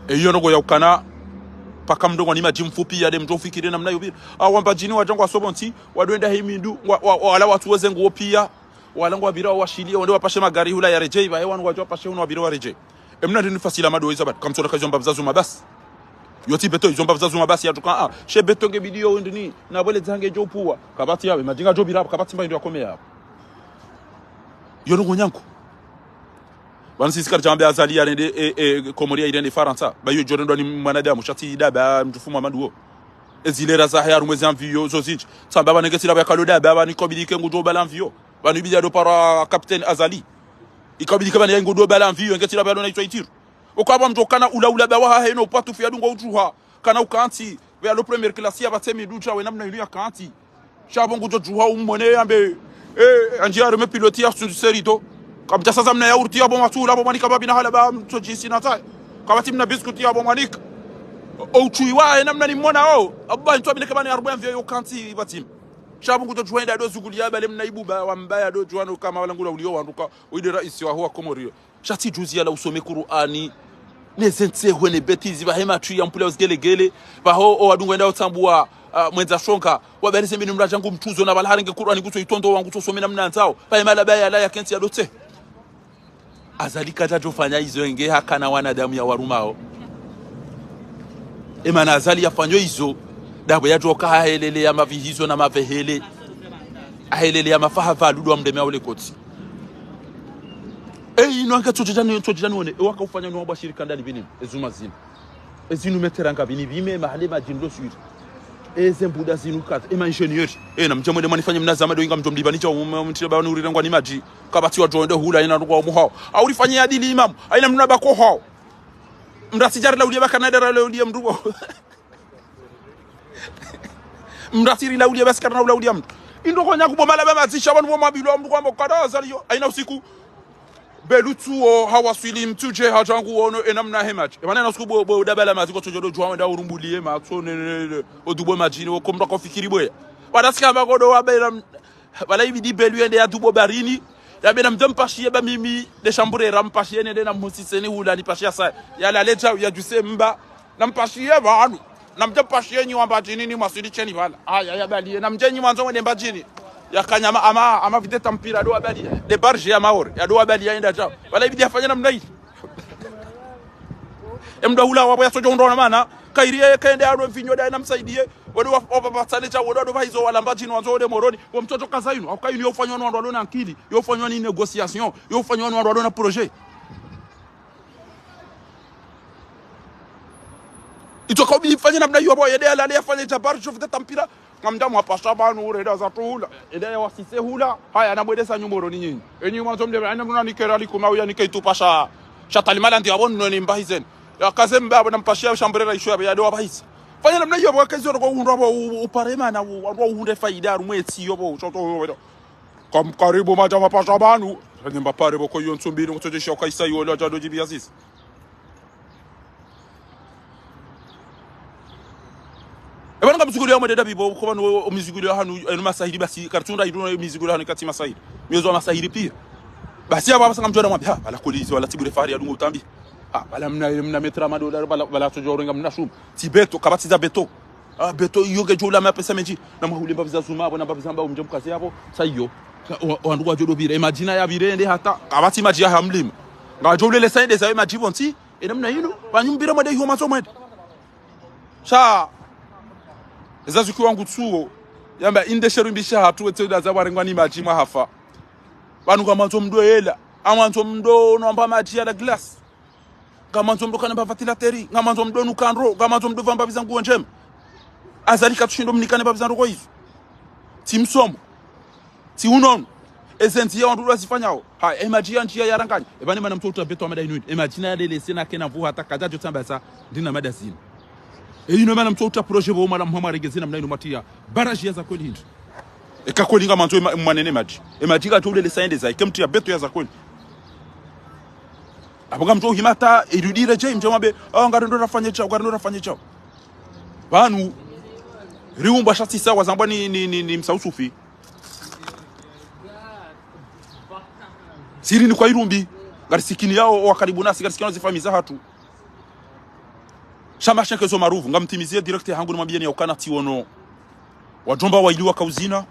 E, iyo ndrongo ya ukana, paka mndru ngwa ni madji mfupvi ya de mdjo fikiri namna yo pvira. Awa Mbadjini wadja ngwasobo ntsi, wandru wenda himindru, wa, wa, wa, wala watsu weze nguo piya. Wala ngwapvira washiliye, wende wapashe magari hula yaredjeyi, pvahe wanu wadjo wapashe hunu wapvire waredjeyi. Emna ndini fasila mado iza pvanu, kamtsona ka izo mbapvi za zuma basi. Yo tsi beto, izo mbapvi za zuma basi, yatsuka, ah, she beto nge bidiyo ndini, na pvwele zange djo puwa. Kapvatsi yapvo, madji ngadjo pvira, kapvatsi mba hindru yakome yapvo. Yo ndrongo nyangu. Pvanu sisi karidjambe Azali yarende, e, e, Komori ya irende Farantsa. Ba yo djorendwa ni mwanadamu, sha tsi daba, mtufu Muhammadu wo. Ezilera zahe harumwa ezi avion zo zindji. Tsamba pvanu nge tsila pvwa kalo daba, pvanu ikabidi ke ngudjo bala avion. Pvanu ibidi ado para Capitaine Azali. Ikabidi ke pvanu ya ngudjo bala avion, nge tsila pvwa lo na itswa itiru. Ukapva mdjo kana ula ula bawa hahe no pvwatufu yadungo udjuha. Kana ukantsi, pvwa lo première classe ya pvatse midru dja we namna inu yakantsi. Sha pvo ngudjo djuha umwone yambe, eh, andji ya rume pilote ya sunzu serito. Kamdja saza mna yaourt yapvo matsula pvo mwanika pvapvi na hala ba mtsodjisi na tsayi. Kapvatsi mna biscuit yapvo mwanika. O, o utsui wahe namna nimwona o. Apvo ba ntsu apvine ke pvanu ya rume avion yo kantsi pvatsi. Sha pvo ngudjo djuha enda do zuguli ya pvale mna ibuba wa mbaya do djuha no kama wala ngula uliyo wandru ka. Uyi de raisi waho wa Komori yo. Sha tsi juzi yala usome Kur'ani. Ne ze ntsehwe ne bêtises, pvahe matwi ya mpula yo zigelegele. Pvaho o wadungu wenda utsambuwa, ah, mwendza shonga. Wabalize mini mradja ngu mtsuzo na pvala harenge Kur'ani kutso itondo wangu tso some namna ndzao. Pvahe mala pvaya yala ya kentsi ya dotse. Azali kadja djofanya izo enge hakana wanadamu ya warumao. Emana Azali yafanya izo. Dapvo yadjoka hahelele ya mapvihizo na mapvehele. Hahelele ya mafaha pvaludu wa mdeme ya ule kotsi. E, inu anka tsotsi djani, tsotsi djani wone. E, waka ufanya no wabashiri kandali bini. E, zuma zinu. E, zinu meteranga bini bime, mahale madjini lo swiri. E, ze mbuda zinu kata. E, ma ingénieur. E, na mdje mwende mwanifanye mna zama do inga mdjo mliba ni dja, um, um, mtile ba nuri rengwa ni madji. Kapvatsi wadjo wende hula, ina rukwa umuhao. Au rifanye ya dili imamu. Aina mna bako hao. Mrasi djari la ulia ba kana dara la ulia mdru bo. Mrasi ri la ulia basi kana la ulia mdru. Indro konya kubo mala ba mazisha, wanu bo mabilu wa mdru kwa mbo kada Azali yo. Aina usiku. Belutsu o hawaswili mtsudje hadjangu wono ena mna he madji. E mana na usiku bo, bo dabala mazi ko tsodjo do djwa wenda urumbulie matso ne, ne, ne, ne. Odubo madjini, wo komra ko fikiri boya. Wadasika ba kodo wa bela m-, wala ibidi belu yende ya dubo barini. Ya bena mdjo mpashiye ba mimi, de shambure ra mpashiye nende na mhusiseni hula ni pashiya sa. Ya la leja, ya djuse mba. Na mpashiye pvanu. Na mdje mpashiye nyi wa Mbadjini ni mwaswili sheni pvala. Aya, ya baliye. Na mdje nyi mwandzo mwende Mbadjini. Ya kanyama ama, ama videta mpira do wa baliye. De barge ya Maore. Ya do wa baliye yenda djao. Wala ibidi yafanye namna hili. E mdru hula wapvo ya tsodjo undro na mana. Kairi ye kende ado vinyo da na msaidiye. Wado wa, wa, wa, wa, tsane djao, wado, wado pvahizo wala Mbadjini wandzo wende Moroni. Wa mtsodjo kaza inu. Hauka inu yo ufanywa no wandru walo na akili. Yo ufanywa ni négociation. Yo ufanywa no wandru walo na projet. Itsoka ubi ifanye namna iyo bo, yende ya lale yafanye dja barge videta mpira. Ngamdja mwapasha pvanu ureda za tuhula. Yende ya wasise hula. Haya, na mwende sa nyu Moroni nyinyi. Enyi mwandzo mdebe, aina mna nikera likuma uya nike itupa sha, sha talimala ndi abo nno ni mbahizeni. Ya kaze mba abo na mpashiya shambure ra isho ya, ya do wa pvahisa. Fanya namna iyo bo, kezi oro ko undro abo u-, u-, upare mana u-, undro uhundre faida harumwa etsi iyo bo, shoto iyo bo. Kam karibu madja mapasha pvanu. Ranye mbapare bo ko iyo ntsumbini, kutsodje sha ukaisa iyo, lo djado djibi ya sisi. E pvanu nga mizigulio ya mwende dabi bo, ko pvanu o mizigulio ya hanu, enu masahiri basi, kartsunda idu mizigulio ya hanu katsi masahiri. Miozo wa masahiri pia. Basi abo abasa ngamdjo na mwambi, ha, bala kolizi, wala tibure fahari ya dungo utambi. Ha, bala mna, mna metra madola, bala, bala tsodjo renga mna shuma. Tsi beto, kapvatsi za beto. Ah, beto iyo ngedjo ula mapesa mendji. Na mahuli mbapvi za zuma, abo na mbapvi za mba, umdje mkaze abo, sa iyo. Sa, wa, wandru wadjo do pvire, e madjina ya pvire yende hata, kapvatsi madji ya hamlima. Ngadjo ulele sa yende za e madji pvontsi, e namna inu, pvanyu mpvire mwende iho matso mwende. Sha, eza zuki wangu tsuo, yamba inde sheru mbisha hatru wetse udaza warengwa ni madji mwahafa. Pvanu ngamwandzo mdo yela, ngamwandzo mdo no amba madji ya la glace. Ngamwandzo mdo kana pvapvatsi la teri, ngamwandzo mdo nuka ndro, ngamwandzo mdo pvamba pvi za nguo ndjema. Azali katsushindo mnikane pvapvi za ndro ko izo. Tsi msomo. Tsi unono. Eze ndziya wandru wazifanyao. Ha, e madji ya ndziya ya rangani. E pvanu mana mtso uta beto wa mada inu. E madjina ya lele sena kena mvu hata kadjadjo tsamba sa, ndina mada zinu. E inu mana mtso uta projet bo mwana mhama regeze namna inu matiya. Barage ya za kweli hindri. Eka kweli ngamwandzo e ma-, mwanene madji. E madji ngadjo ulele sa yende za, ike mtiya beto ya za kweli. Abo ngamdjo uhima ta, irudi redjei, mdje mwambe, oh, ngarendo rafanye djao, ngarendo rafanye djao. Pvanu, riumbwa sha tsi sawa zambwa ni, ni, ni, ni msa usufi. Siri ni kwa irumbi, ngarisikini yao, wa karibu nasi, ngarisikini yao zifamiyi za hatru. Sha mashenke zo maruvu, ngamtimizie direct hangu nimwambieni ya ukana tsi wono. Wadjomba waili waka uzina.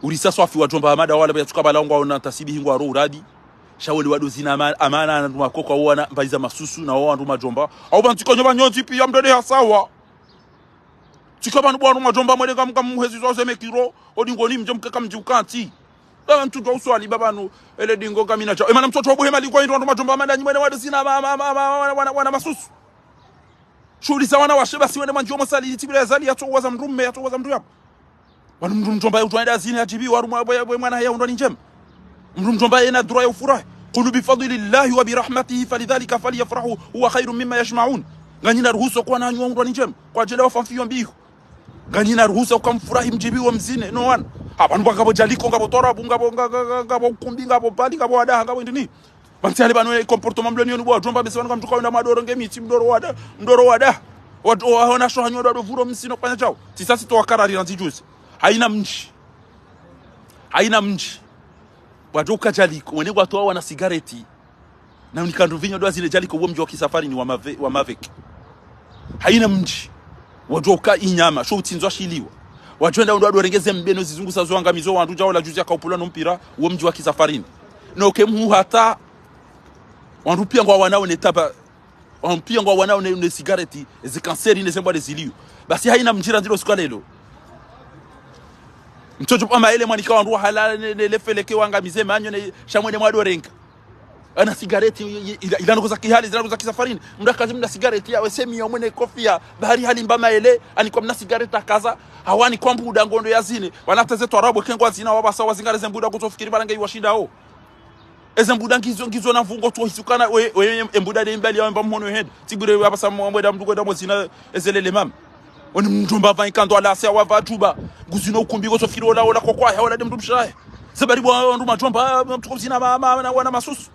Urisa swafi wadjomba amada wala ya tsuka bala ngwaona tasibihi ngwaro uradi. Sha wali wado zina ama-, amana na wandru makoko wana mbaiza masusu na wandru madjomba. Au pvantsi konyo pvanyonzi pia mdrede ya sawa. Tsika pvanu bo wandru madjomba mwele ngam-, ngam muhezi zo ze mekiro. Odi ngoni mdje mkeka mdji ukantsi. Baba mtsudjo uswali baba nu, ele dingo kamina djao. E mana mtsudjo buhe mali kwa indro wandru madjomba amada nyi mwele wado zina ma-, ma-, ma-, ma-, wana, wana, wana masusu. Shuhuli za wanawashe basi wende mwandjiyo mosali, itibila ya zali, ya tsowaza mdrume, ya tsowaza mdru yabo. Wanu mdru mdjomba ya udjwa yenda zini ya djibi, waru mwa-, mwa-, mwa-, mwana haya undrwa ni ndjema. Mdru mdjomba yena droit ya ufurahi. قل بفضل الله وبرحمته فبذلك فليفرحوا هو خير مما يجمعون. Nganyina ruhusa kwa nanyi wa undrwa ni ndjema. Kwadjenda wafa mfiyo mbiho. Nganyina ruhusa uka mfurahi mdjibi wa mzine, no wana. Hapvanu ngapvo djaliko, ngapvo twarabu, ngapvo, nga-, nga-, nga-, ngapvo ukumbi, ngapvo bali, ngapvo wadaha, ngapvo indrini. Pvantsi hali pvanu ye comportement mloni yonu bo wadjomba, bese pvanu ngamdjo kaunda mwadoro nge miti, mdoro wada-, mdoro wadaha. Wad-, wa-, wana shoha nyodo wado vuro msino kufanya djao. Tsi sasi to wakarari randzi juzi. Haina mdji. Haina mdji. Wadjo uka djaliko, wene watowa wana sigareti. Na unika ndru vinyo ndo wazile djaliko wo mdji wa kisafarini wa mave-, wa maveke. Haina mdji. Wadjo uka inyama, sho utsindzwa shiliwa. Wadjo enda undro wadorengeze mbeno zizungusa zo angamizo wandru djao la juzi yaka upulwa no mpira, wo mdji wa kisafarini. No ke mhu hata, wandru pia ngwa wanao ne taba, wandru pia ngwa wanao ne, ne sigareti, ezi kanseri ne zembwa ne zilio. Basi haina mdji randzi lo suka lelo. Mtsodjo pvamba ele mwanika wandru wahala ne, ne, le feleke wangamize manyo ne sha mwende mwadorenga. Ana sigareti, i-, i-, ila, ila ndrongoo za kihali, zila ndrongoo za kisafarini. Mndru akazi mna sigareti ya wesemi ya mwene kofia, bahari hali mba maele, ani kwa mna sigareti akaza, hawani kwa mbuda ngondo ya zine. Wana teze twarabu kengwa zina wabasa wazingare ze mbuda kutofikiri balange iwashindao. Eze mbuda ngizo, ngizo na mvungo tu hisukana, we, we, embuda de imbali ya mba mhono hende. Tibure we abasa mweda mndu kweda mwezina, ezelele mama. Oni mdjomba va ikando ala ase wa va djuba. Nguzino ukumbi kutofikiri ola, ola kokwa, ola de mdru mshahe. Zabari bwa ndru madjomba, mtuko zina ma, ma, na wana masusu.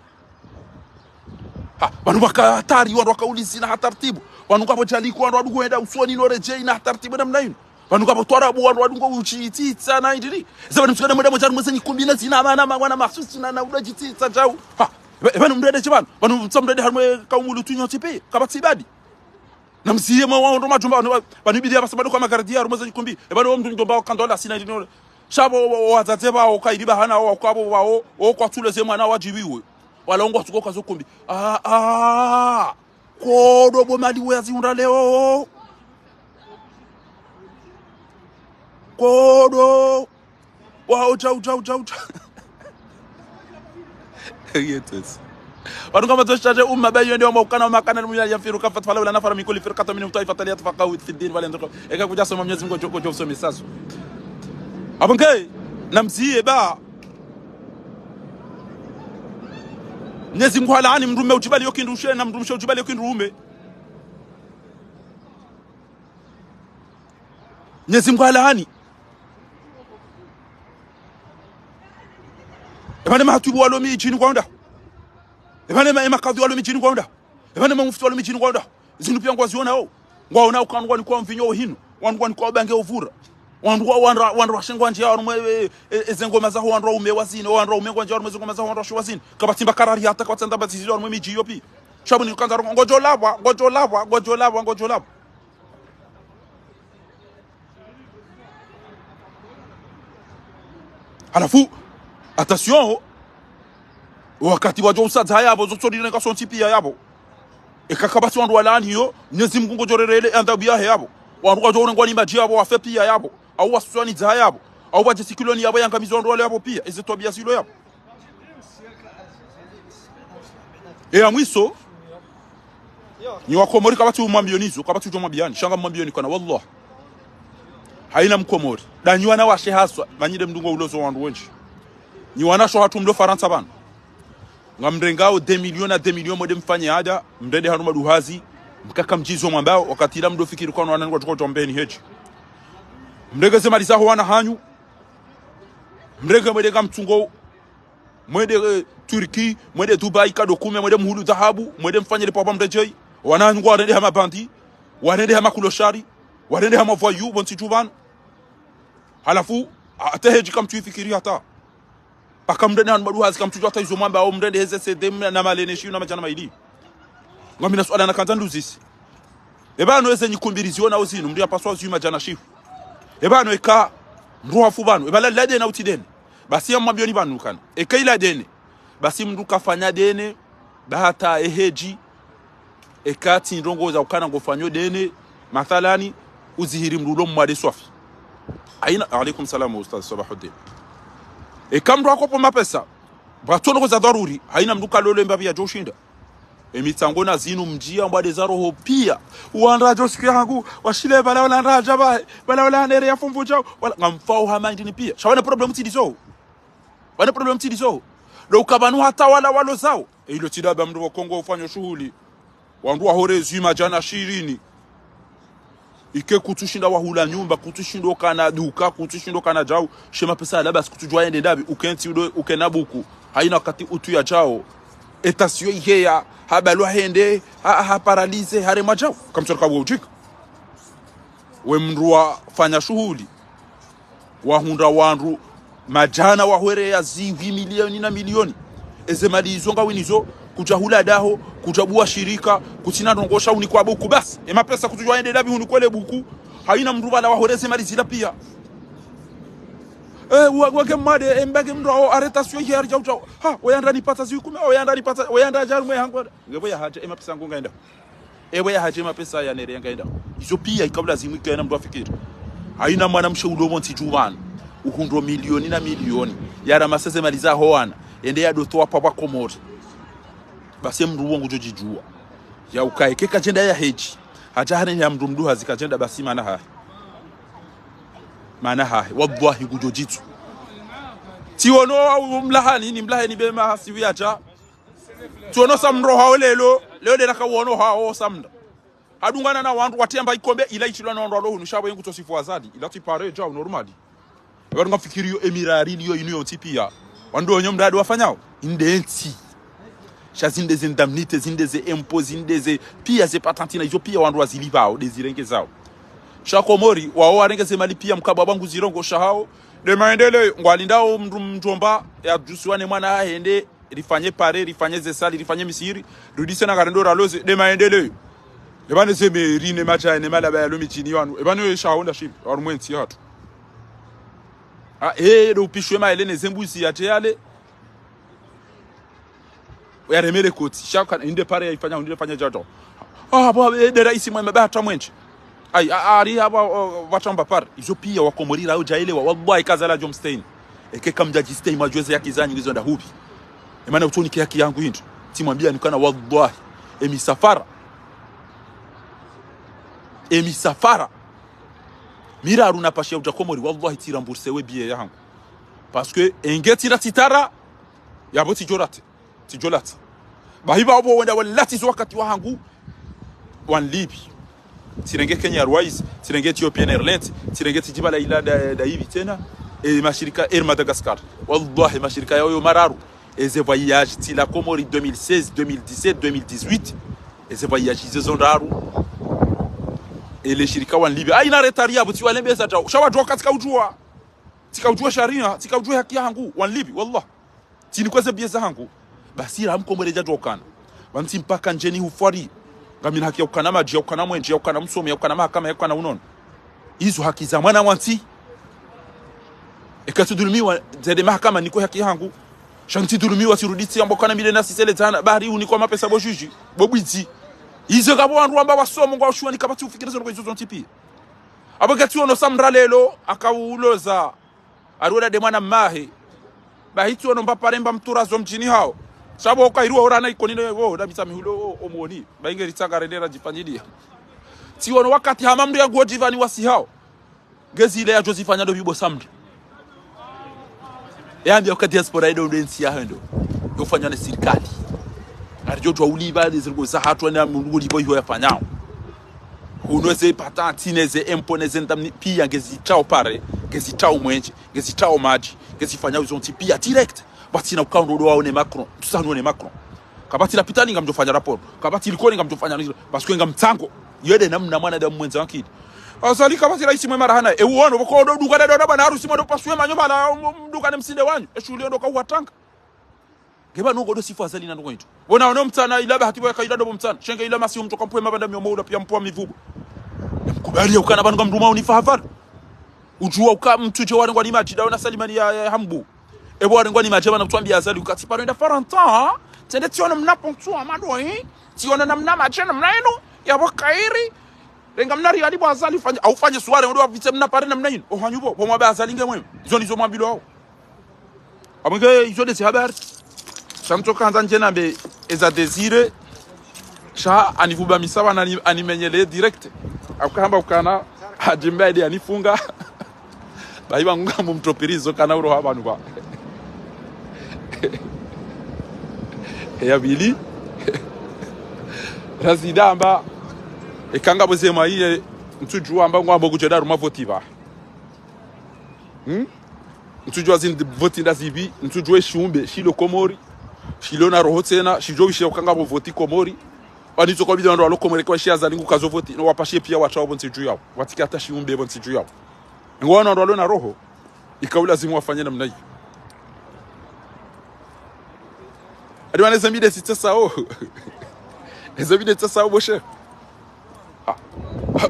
Ha, pvanu pvaka hatari, wandru waka ulizina ha tartibu. Pvanu kapvo djaliku, wandru wadungo wenda usoni no redjei na ha tartibu namna inu. Pvanu kapvo twarabu, wandru wadungo udjitsitsa na indiri. Zabari msukana mwenda mwedja harumwa zenyi kumbi na zina mana ma, wana masusu na, na udjitsitsa djau. Ha, epva, epvanu mndru ende tsi pvanu. Pvanu mtsa mndru ende harumwa kaumu Lutu nyo tsi pi, kapvatsi ibadi. Na msiye mwa wao ndo madjomba, pvanu, pvanu ibidi apvasa pvanu kwa magardia, harumwa zenyi kumbi. Epvanu wo mndru mdjomba wa kando ala sina indiri. Sha pvo, wo, wo, wadzadze pvao, kairi bahana, wo, kwapvo pvao, wo, kwatsule ze mwana wadjibiwe. Wala ungwa tsuko kazo kumbi. Ah, ah. Kodo bo mali we aziunda leo. Kodo. Wao, jau, jau, jau, jau. Yetes. Wanu kama tso shaje umma bayo ndio mwa ukana makana mwa ya firu kafa fala wala nafara min kulli firqatin minhum ta'ifatun liyatafaqahu fi ddin wa liyanzuru. Eka kudja soma Mwenyezi Mungu kudjo, kudjo usome sasu. Apvo nge, na msiye ba. Mwenyezi Mungu halaani mndru mme udjibali yo hindru she, na mndru mshe udjibali yo hindru mme. Mwenyezi Mungu halaani. Epvane mahatibu walo midjini ngwaonda. Epvane ma, emakadhi walo midjini ngwaonda. Epvane mamufti walo midjini ngwaonda. Zinu pia ngwazionao. Ngwaonao kanu ngwanikwa mvinyo wo hinu. Wanu ngwanikwa bange wo vura. Wandru wa, wandru, wandru washe ngwandjia harumwa, e, e, e, ze ngoma zaho wandru waume wazini. Wandru waume ngwandjia harumwa ze ngoma zaho wandru washe wazini. Kapvatsi mba karari hata kapvatsi mba zizilo harumwa midji yo pi. Sha pvo ni kandza rongo, ngodjo lapvwa, ngodjo lapvwa, ngodjo lapvwa, ngodjo lapvwa. Halafu, attention, wakati wadjo usadza yapvo, zo tsodine ka sontsi pia yapvo. Eka kapvatsi wandru walaani yo, Mwenyezi Mungu ngodjo rerele adhabu yahe yapvo. Wandru wadjo urengwa ni madji yapvo, wafe pia yapvo. Au waswani dza yapvo. Au wadje sikiloni yapvo, yangamizo wandru wale yapvo pia. Eze twabia zilo yapvo. E ya mwiso, nyi Wakomori kapvatsi umwambioni zo, kapvatsi udjo mwambiani, sha ngamwambioni kana, wallah. Haina Mkomori. Nda nyi wanawashe haswa, manyide mdungo ulozo wandru wendji. Nyi wanashe hatru mlo Farantsa pvanu. Ngamrengao deux millions na deux millions mwende mfanye ada, mrende harumwa duhazi, mkaka mdjizo mwambao, wakati ila mdo fikiri kwanu wana ngwa tuko tombeni hedji. Mrenge ze mali zaho wana hanyu, mrenge mwende ngamtsungo, mwende, eh, Turquie, mwende Dubai, kado kume, mwende muhulu dhahabu, mwende mfanye le papa mredjei. Wana ngwa warende ha mabandi, warende ha makuloshari, warende ha mavoyous, pvontsi dju pvanu. Halafu, a, ata hedji kamtsu ifikiri hata. Paka mrende hanu pvwa duhazi kamtsudjuwa hata izo mwamba, au mrende heze C D na malene shiyo na madjana mayili. Ngamina suala nakandza nduzise. Epvanu eze nyikumbi rizionao zinu, mndru yapaswa uziwi madjana shiyo. Epvanu eka mndru hafu pvanu, epvala ladene au tsi dene. Basi ya mwambioni pvanu kana. Eka iladene. Basi mndru kafanya dene, ba hata ehedji, eka tsi ndrongo za ukana ngofanyo dene, mathalani, uzihiri mndru ulo mwade swafi. Haina, alaikum salam, Ustadh Sabahuddin. Eka mndru hakopo mapesa, pvatsono ko za dharuri, haina mndru kalole mbapvi yadjo ushinda. Emitsango na zinu mdjia mbwade za roho pia. Wandradjo siku yangu, washile pvala wala ndradja pvahe, pvala wala nere ya fumvu djao, wala ngamfao hama indini pia. Sha wana problemu tsi ndizo. Wana problemu tsi ndizo. Ndo uka pvanu hata wala walo zao. E ilo tsi ndapvi mndru wa Kongo ufanya shuhuli. Wandru wahore zwi madjana shirini. Ike kutsushinda wahula nyumba, kutsushinda ukana duka, kutsushinda ukana djau. She mapesa yala basi kutsudjuwa yende ndapvi, ukentsi udo, ukena buku. Haina wakati utsu yadjao. Etasio iheya, habalwa hende, ha, ha paralize, haremwa djau. Kamtsoro kabuwa udjika. We mndru wafanya shuhuli. Wahundra wandru madjana wahwereya zihwi milioni na milioni. Eze mali izo ngawini zo, kudja hula daho, kudja buwa shirika, kutsina ndrongo sha unikwa buku basi. E mapesa kutsudjuwa yende ndapvi unikwe le buku, haina mndru pvala wahwere ze mali zila pia. E, wa, wake mwade, e mbake mndru awo, areta siyo hiari djau djau. Ha, weyandra nipatsa zihwi kume, weyandra nipatsa, weyandra djaru mwe hangu. Ngepvo yahadja, e mapesa ngu ngayenda. Epvo yahadja e mapesa ya nere ya ngayenda. Izo pia ikabula zimwi kena mndru afikiri. Haina mwana mshe ulo pvontsi dju pvanu. Uhundro milioni na milioni. Yara maseze mali zaho wana. Ende yadotowa pvwa Komori. Basi mndru wo ngudjo djidjuwa. Ya ukaye, eka kadjenda ya hedji. Hata hane ya mndru mdru hazi kadjenda basi mana hahe. Mana hahe. Wallahi ngudjo djitsu. Tsiwono wa mlahani, ni mlahani be mahasiwi hata. Tsiwono Samra hawo leo, leo nde naka wono hawo Samra. Hadungana na wandru watemba ikombe ila itsilwa na wandru walo hunu sha bo ye ngutsosifu Azali. Ila tsi pare djau normal. Eba ngamfikiriyo emirari liyo inu yontsi piya. Wandru wonyo mradi wafanyao. Inde ntsi. Sha zinde ze indemnité, zinde ze impôt, zinde ze piya ze patente na izo piya wandru wazilipvao, nde zirenge zao. Sha Komori, wawo warenge ze mali piya mkabwa bangu zirongo sha hawo. Nde maendeleo, ngwalindao mndru mdjomba, yadjusiwa ne mwana hahende, rifanye pare, rifanye ze salle, rifanye misihiri, rudise na ngarendo raloze, nde maendeleo. Eba ne ze meri, ne madjaya, ne malaba yalo midjini wanu. Eba ne sha hawo nda shipvi, harumwa entsi yahatru. Ah, eh, ndo upishwe maele ne ze mbuzi yatse yale. Yaremele koti. Sha kana, inde pare yaifanya, inde fanya djadjo. Ah, bo, eh, nde raisi mwema ba hata mwenje. Ai, a, ari aba, o, watsamba pare. Izo piya wa Komori rawo djaelewa. Wallahi kazala djomstein. Eka kamdja djistein mwadjuwe ze haki zanyu ngizo nda hupvi. Emana utsonike haki yangu hindri. Tsimwambiya nikana wallahi. Emisafara. Emisafara. Miraru napashiya udja Komori, wallahi tsirembourse we billet yahangu. Parce que enge tsira tsitara, yabo tsidjo rate. Tsidjo latsa. Bahi ba obo wenda walatsi zo wakati wahangu, wanlipvi. Tsirenge Kenya Airways, tsirenge Ethiopian Airlines, tsirenge tsidjibala ila nda, nda ipvi tsena. E mashirika Air Madagascar. Wallahi mashirika yawo yo mararu. Eze voyage tsila Komori deux mille seize, deux mille dix-sept, deux mille dix-huit. Eze voyage zezo ndraru. Ele shirika wanlipvi. Haina retard yabo tsiwalembeza djau. Sha wadjoka tsika udjuwa. Tsika udjuwa sharia, tsika udjuwa haki yahangu, wanlipvi, wallah. Tsinikweze billet zahangu. Basi ra mkomori djadjokana. Pvantsi mpaka ndjeni hufwari. Ngamina haki ya ukana madji, ya ukana mwenje, ya ukana msomo, ya ukana mahakama, ya ukana unono. Izo haki za mwana wa ntsi. Eka tsidhulumiwa, zende mahakama nikwe haki yahangu. Sha ntsidhulumiwa, tsirudi tsiambo kana mile na sisele zana, bari unikwa mapesa bo juge, bo bwidzi. Izo ngapvo wandru wamba wasomo ngwashuwa ni kapvatsi ufikira zo ndrongoo izo zontsi piya. Abo kati ono Samra leo, akauloza. Ari wona nde mwana mahe. Bahi tsi ono mba pare mba mtura zo mdjini hawo. Sha bo kairi wa orana ikoni ne wo, na mitsa mihulo o, o mwoni. Bahi ngeri tsanga rendera djifanyiliya. Tsi ono wakati hama mndru yangu odjivani wasi hawo. Ngezi ile yadjo zifanya ndo pvi bo Samra. Yambiya uka diaspora yedo ndo entsi yahendo. Yofanywa ne sirikali. Ngaridjo djuwa ulipva, ne ziringo zahatru na mndru ulipvo iho yafanyao. Huno ze patente, ne ze impôt, ne ze indemnité, piya ngezitsao pare, ngezitsao mwenje, ngezitsao madji, ngezifanyao izo ntsi piya direct. Pvatsina ukao ndo waone Macron, tusanu one Macron. Kapvatsi lapitali ngamdjofanya rapport, kapvatsi likoli ngamdjofanya nizo, parce que ngamtsango. Yede namna mwanadamu mwendza akili. Azali kapvatsi raisi mwema rahana, e uono, pvoko ndo dunga na ndo na bwana harusi mwando paswe manyo pvala, um, um, mduka ne msinde wanyu, e shuhuli yondo kauwatanga. Ngeba nongo ndo sifu Azali na nongo into. Wona ono mtsana ila bahati bo yaka ila ndo mtsana. Shenge ila masihu mtsoka mpwe mabanda myomo ula piya mpwa mivubu. Namkubali ya ukana pvanu ngamdruma unifa hafari. Udjuwa uka mtsudje warengwa ni madji dawo na Salimani ya, ya Hambu. Ebo warengwa ni madji pvanu kutwambiya Azali uka tsi paro enda Farantsa, ha? Tsende tsiona mna pontsu wa madwa, eh? Tsiona namna madji namna inu, yabo kairi. Renga mna riyali bo Azali ufanye, aufanye suware, ndo wapvitse mna pare namna inu. Ohanyu bo, bo mwambe Azali nge mwema. Izo ndizo mwambilwao. Amwenge izo ndezi habari. Sha mtsoka handza ndje nambe eza Désiré. Sha anivubamisa pvanu ani, animenyele direct. Akahamba ukana, hadjimba ede anifunga. Bahi pvangu ngamumtopirizo kana uroha pvanu pva. Eya pvili. Razida amba. Eka ngapvo ze mwa iye, ntsudjuwa amba ngwambo kudjenda harumwa voti pva. Hmm? Ntsudjuwa zindri voti nda zipvi, ntsudjuwa eshiumbe, shilo Komori, shilo na roho tsena, shidjo wishiya uka ngapvo voti Komori. Wanitso kwa bidi wandru walo Komori kwa shiya Azali ngukazo voti, no wapashe piya watsao pvo ntsi dju yawo, watsike hata shiumbe pvo ntsi dju yawo. Ngo wanu wandru walo na roho, ika ulazimu wafanye namna iyo. Adi wane ze mbi nde zitsasao. Eze mbi nde zitsasao, boshe. Ah,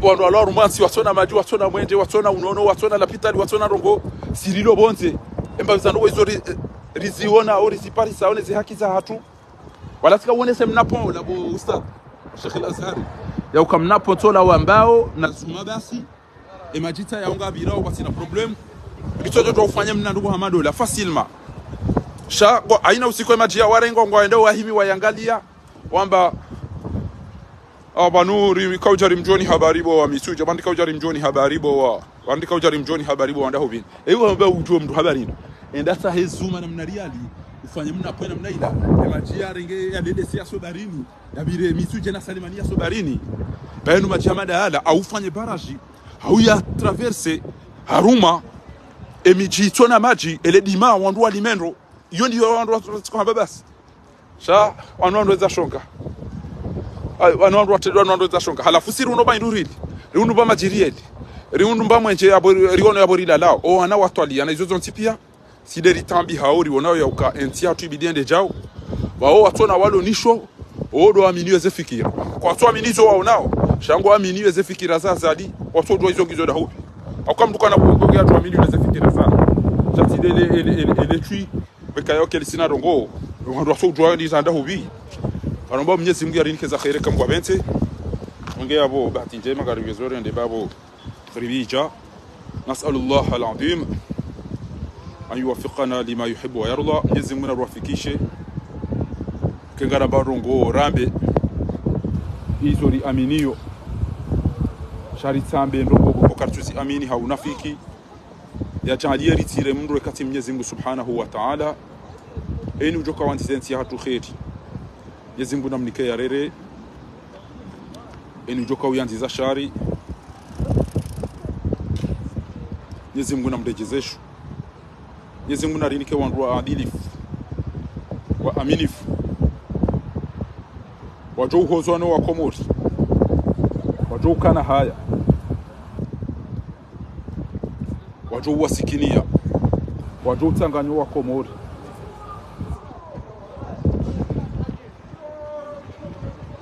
wandru walo harumwa ntsi, watsona madji, watsona mwenje, watsona unono, watsona lapitali, watsona ndrongoo, sirilo pvondze. Emba zandrongoo izo ri, eh, riziona, o riziparisa, one ze haki zahatru. Wala tsika wone se mnapo, la bo ustadh, Sheikh Al-Azhari. Ya uka mnapo tsola wambao, na zuma basi. E madji tsa ya unga birao, watsina problème. Ngitso djo ufanye mna ndrongoo hama ndola, facilement. Sha, ngo, haina usiku e madji ya warengwa, ngo waende wahimi wayangaliya. Wamba, ah, pvanu ri-, kaudja rimdjuoni habari bo wa Mitsudje, pvandzi kaudja rimdjuoni habari bo wa, pvandzi kaudja rimdjuoni habari bo wa Ndahuvini. Ewe wamba udjuo mndru habari inu. Enda sa hezuma na mna riali, ufanye mna pwena mna ila, e madji yarenge ya Lelesi yaso barini, yapvire Mitsudje na Salimani yaso barini. Pvanu madji ya Madayala, au ufanye barrage, au ya traverse, haruma, e midji itsona madji, ele dima, wandru walime ndro. Iyo ndiyo wandru wa-, wa-, wa-, basi. Sha, wanu wandru weza shonga. Ay, wanu wandru wate-, wanu wandru weza shonga. Halafu si riuno ba indru rili. Riuno ba madji rieli. Riuno ba mwenje yabo, riuno yabo rilalao. O wana watwaliya na izo zontsi pia. Si nde ritambi hao riwonao ya uka entsi yatru ibidi yende djau. Wao watsona walo nisho, o ndo aminiyo ze fikira. Kwatsu amini zo waonao, sha ngwa aminiyo ze fikira za Azali, watsodjuwa izo ngizo ndahupvi. Hauka mndru kana kuongoke yatsu aminiyo ze fikira za. Sha tsi nde ele, ele, ele, ele twi, beka yo keli sina ndrongo, wandru watsodjuwa ni za ndahupvi. Pvanomba Mnyezi Mungu yarinike za kheri kamwe pventse. Onge yapvo, bahati ndjema, karibu zore nde babo. Ribidja. نسأل الله العظيم أن يوفقنا لما يحب ويرضى. Mnyezi Mungu naruwafikishe. Kengara ba ndrongo rambe. Izo riaminiyo. Sha ritsambe ndrongo bo kartsuzi amini ha unafiki. Yadjaaliye ritsire mndru ekatsi Mnyezi Mungu Subhanahu wa Ta'ala. Eni udjoka wandzize ntsi yahatru kheri. Mnyezi Mungu namnike ya rere. Eni udjoka uyandziza shari. Mnyezi Mungu namredjezeshe. Mnyezi Mungu narinike wandru waadilifu, waaminifu. Wadjo uhozwa no Wakomori. Wadjo ukana haya. Wadjo uwasikiniya. Wadjo utsanganya Wakomori.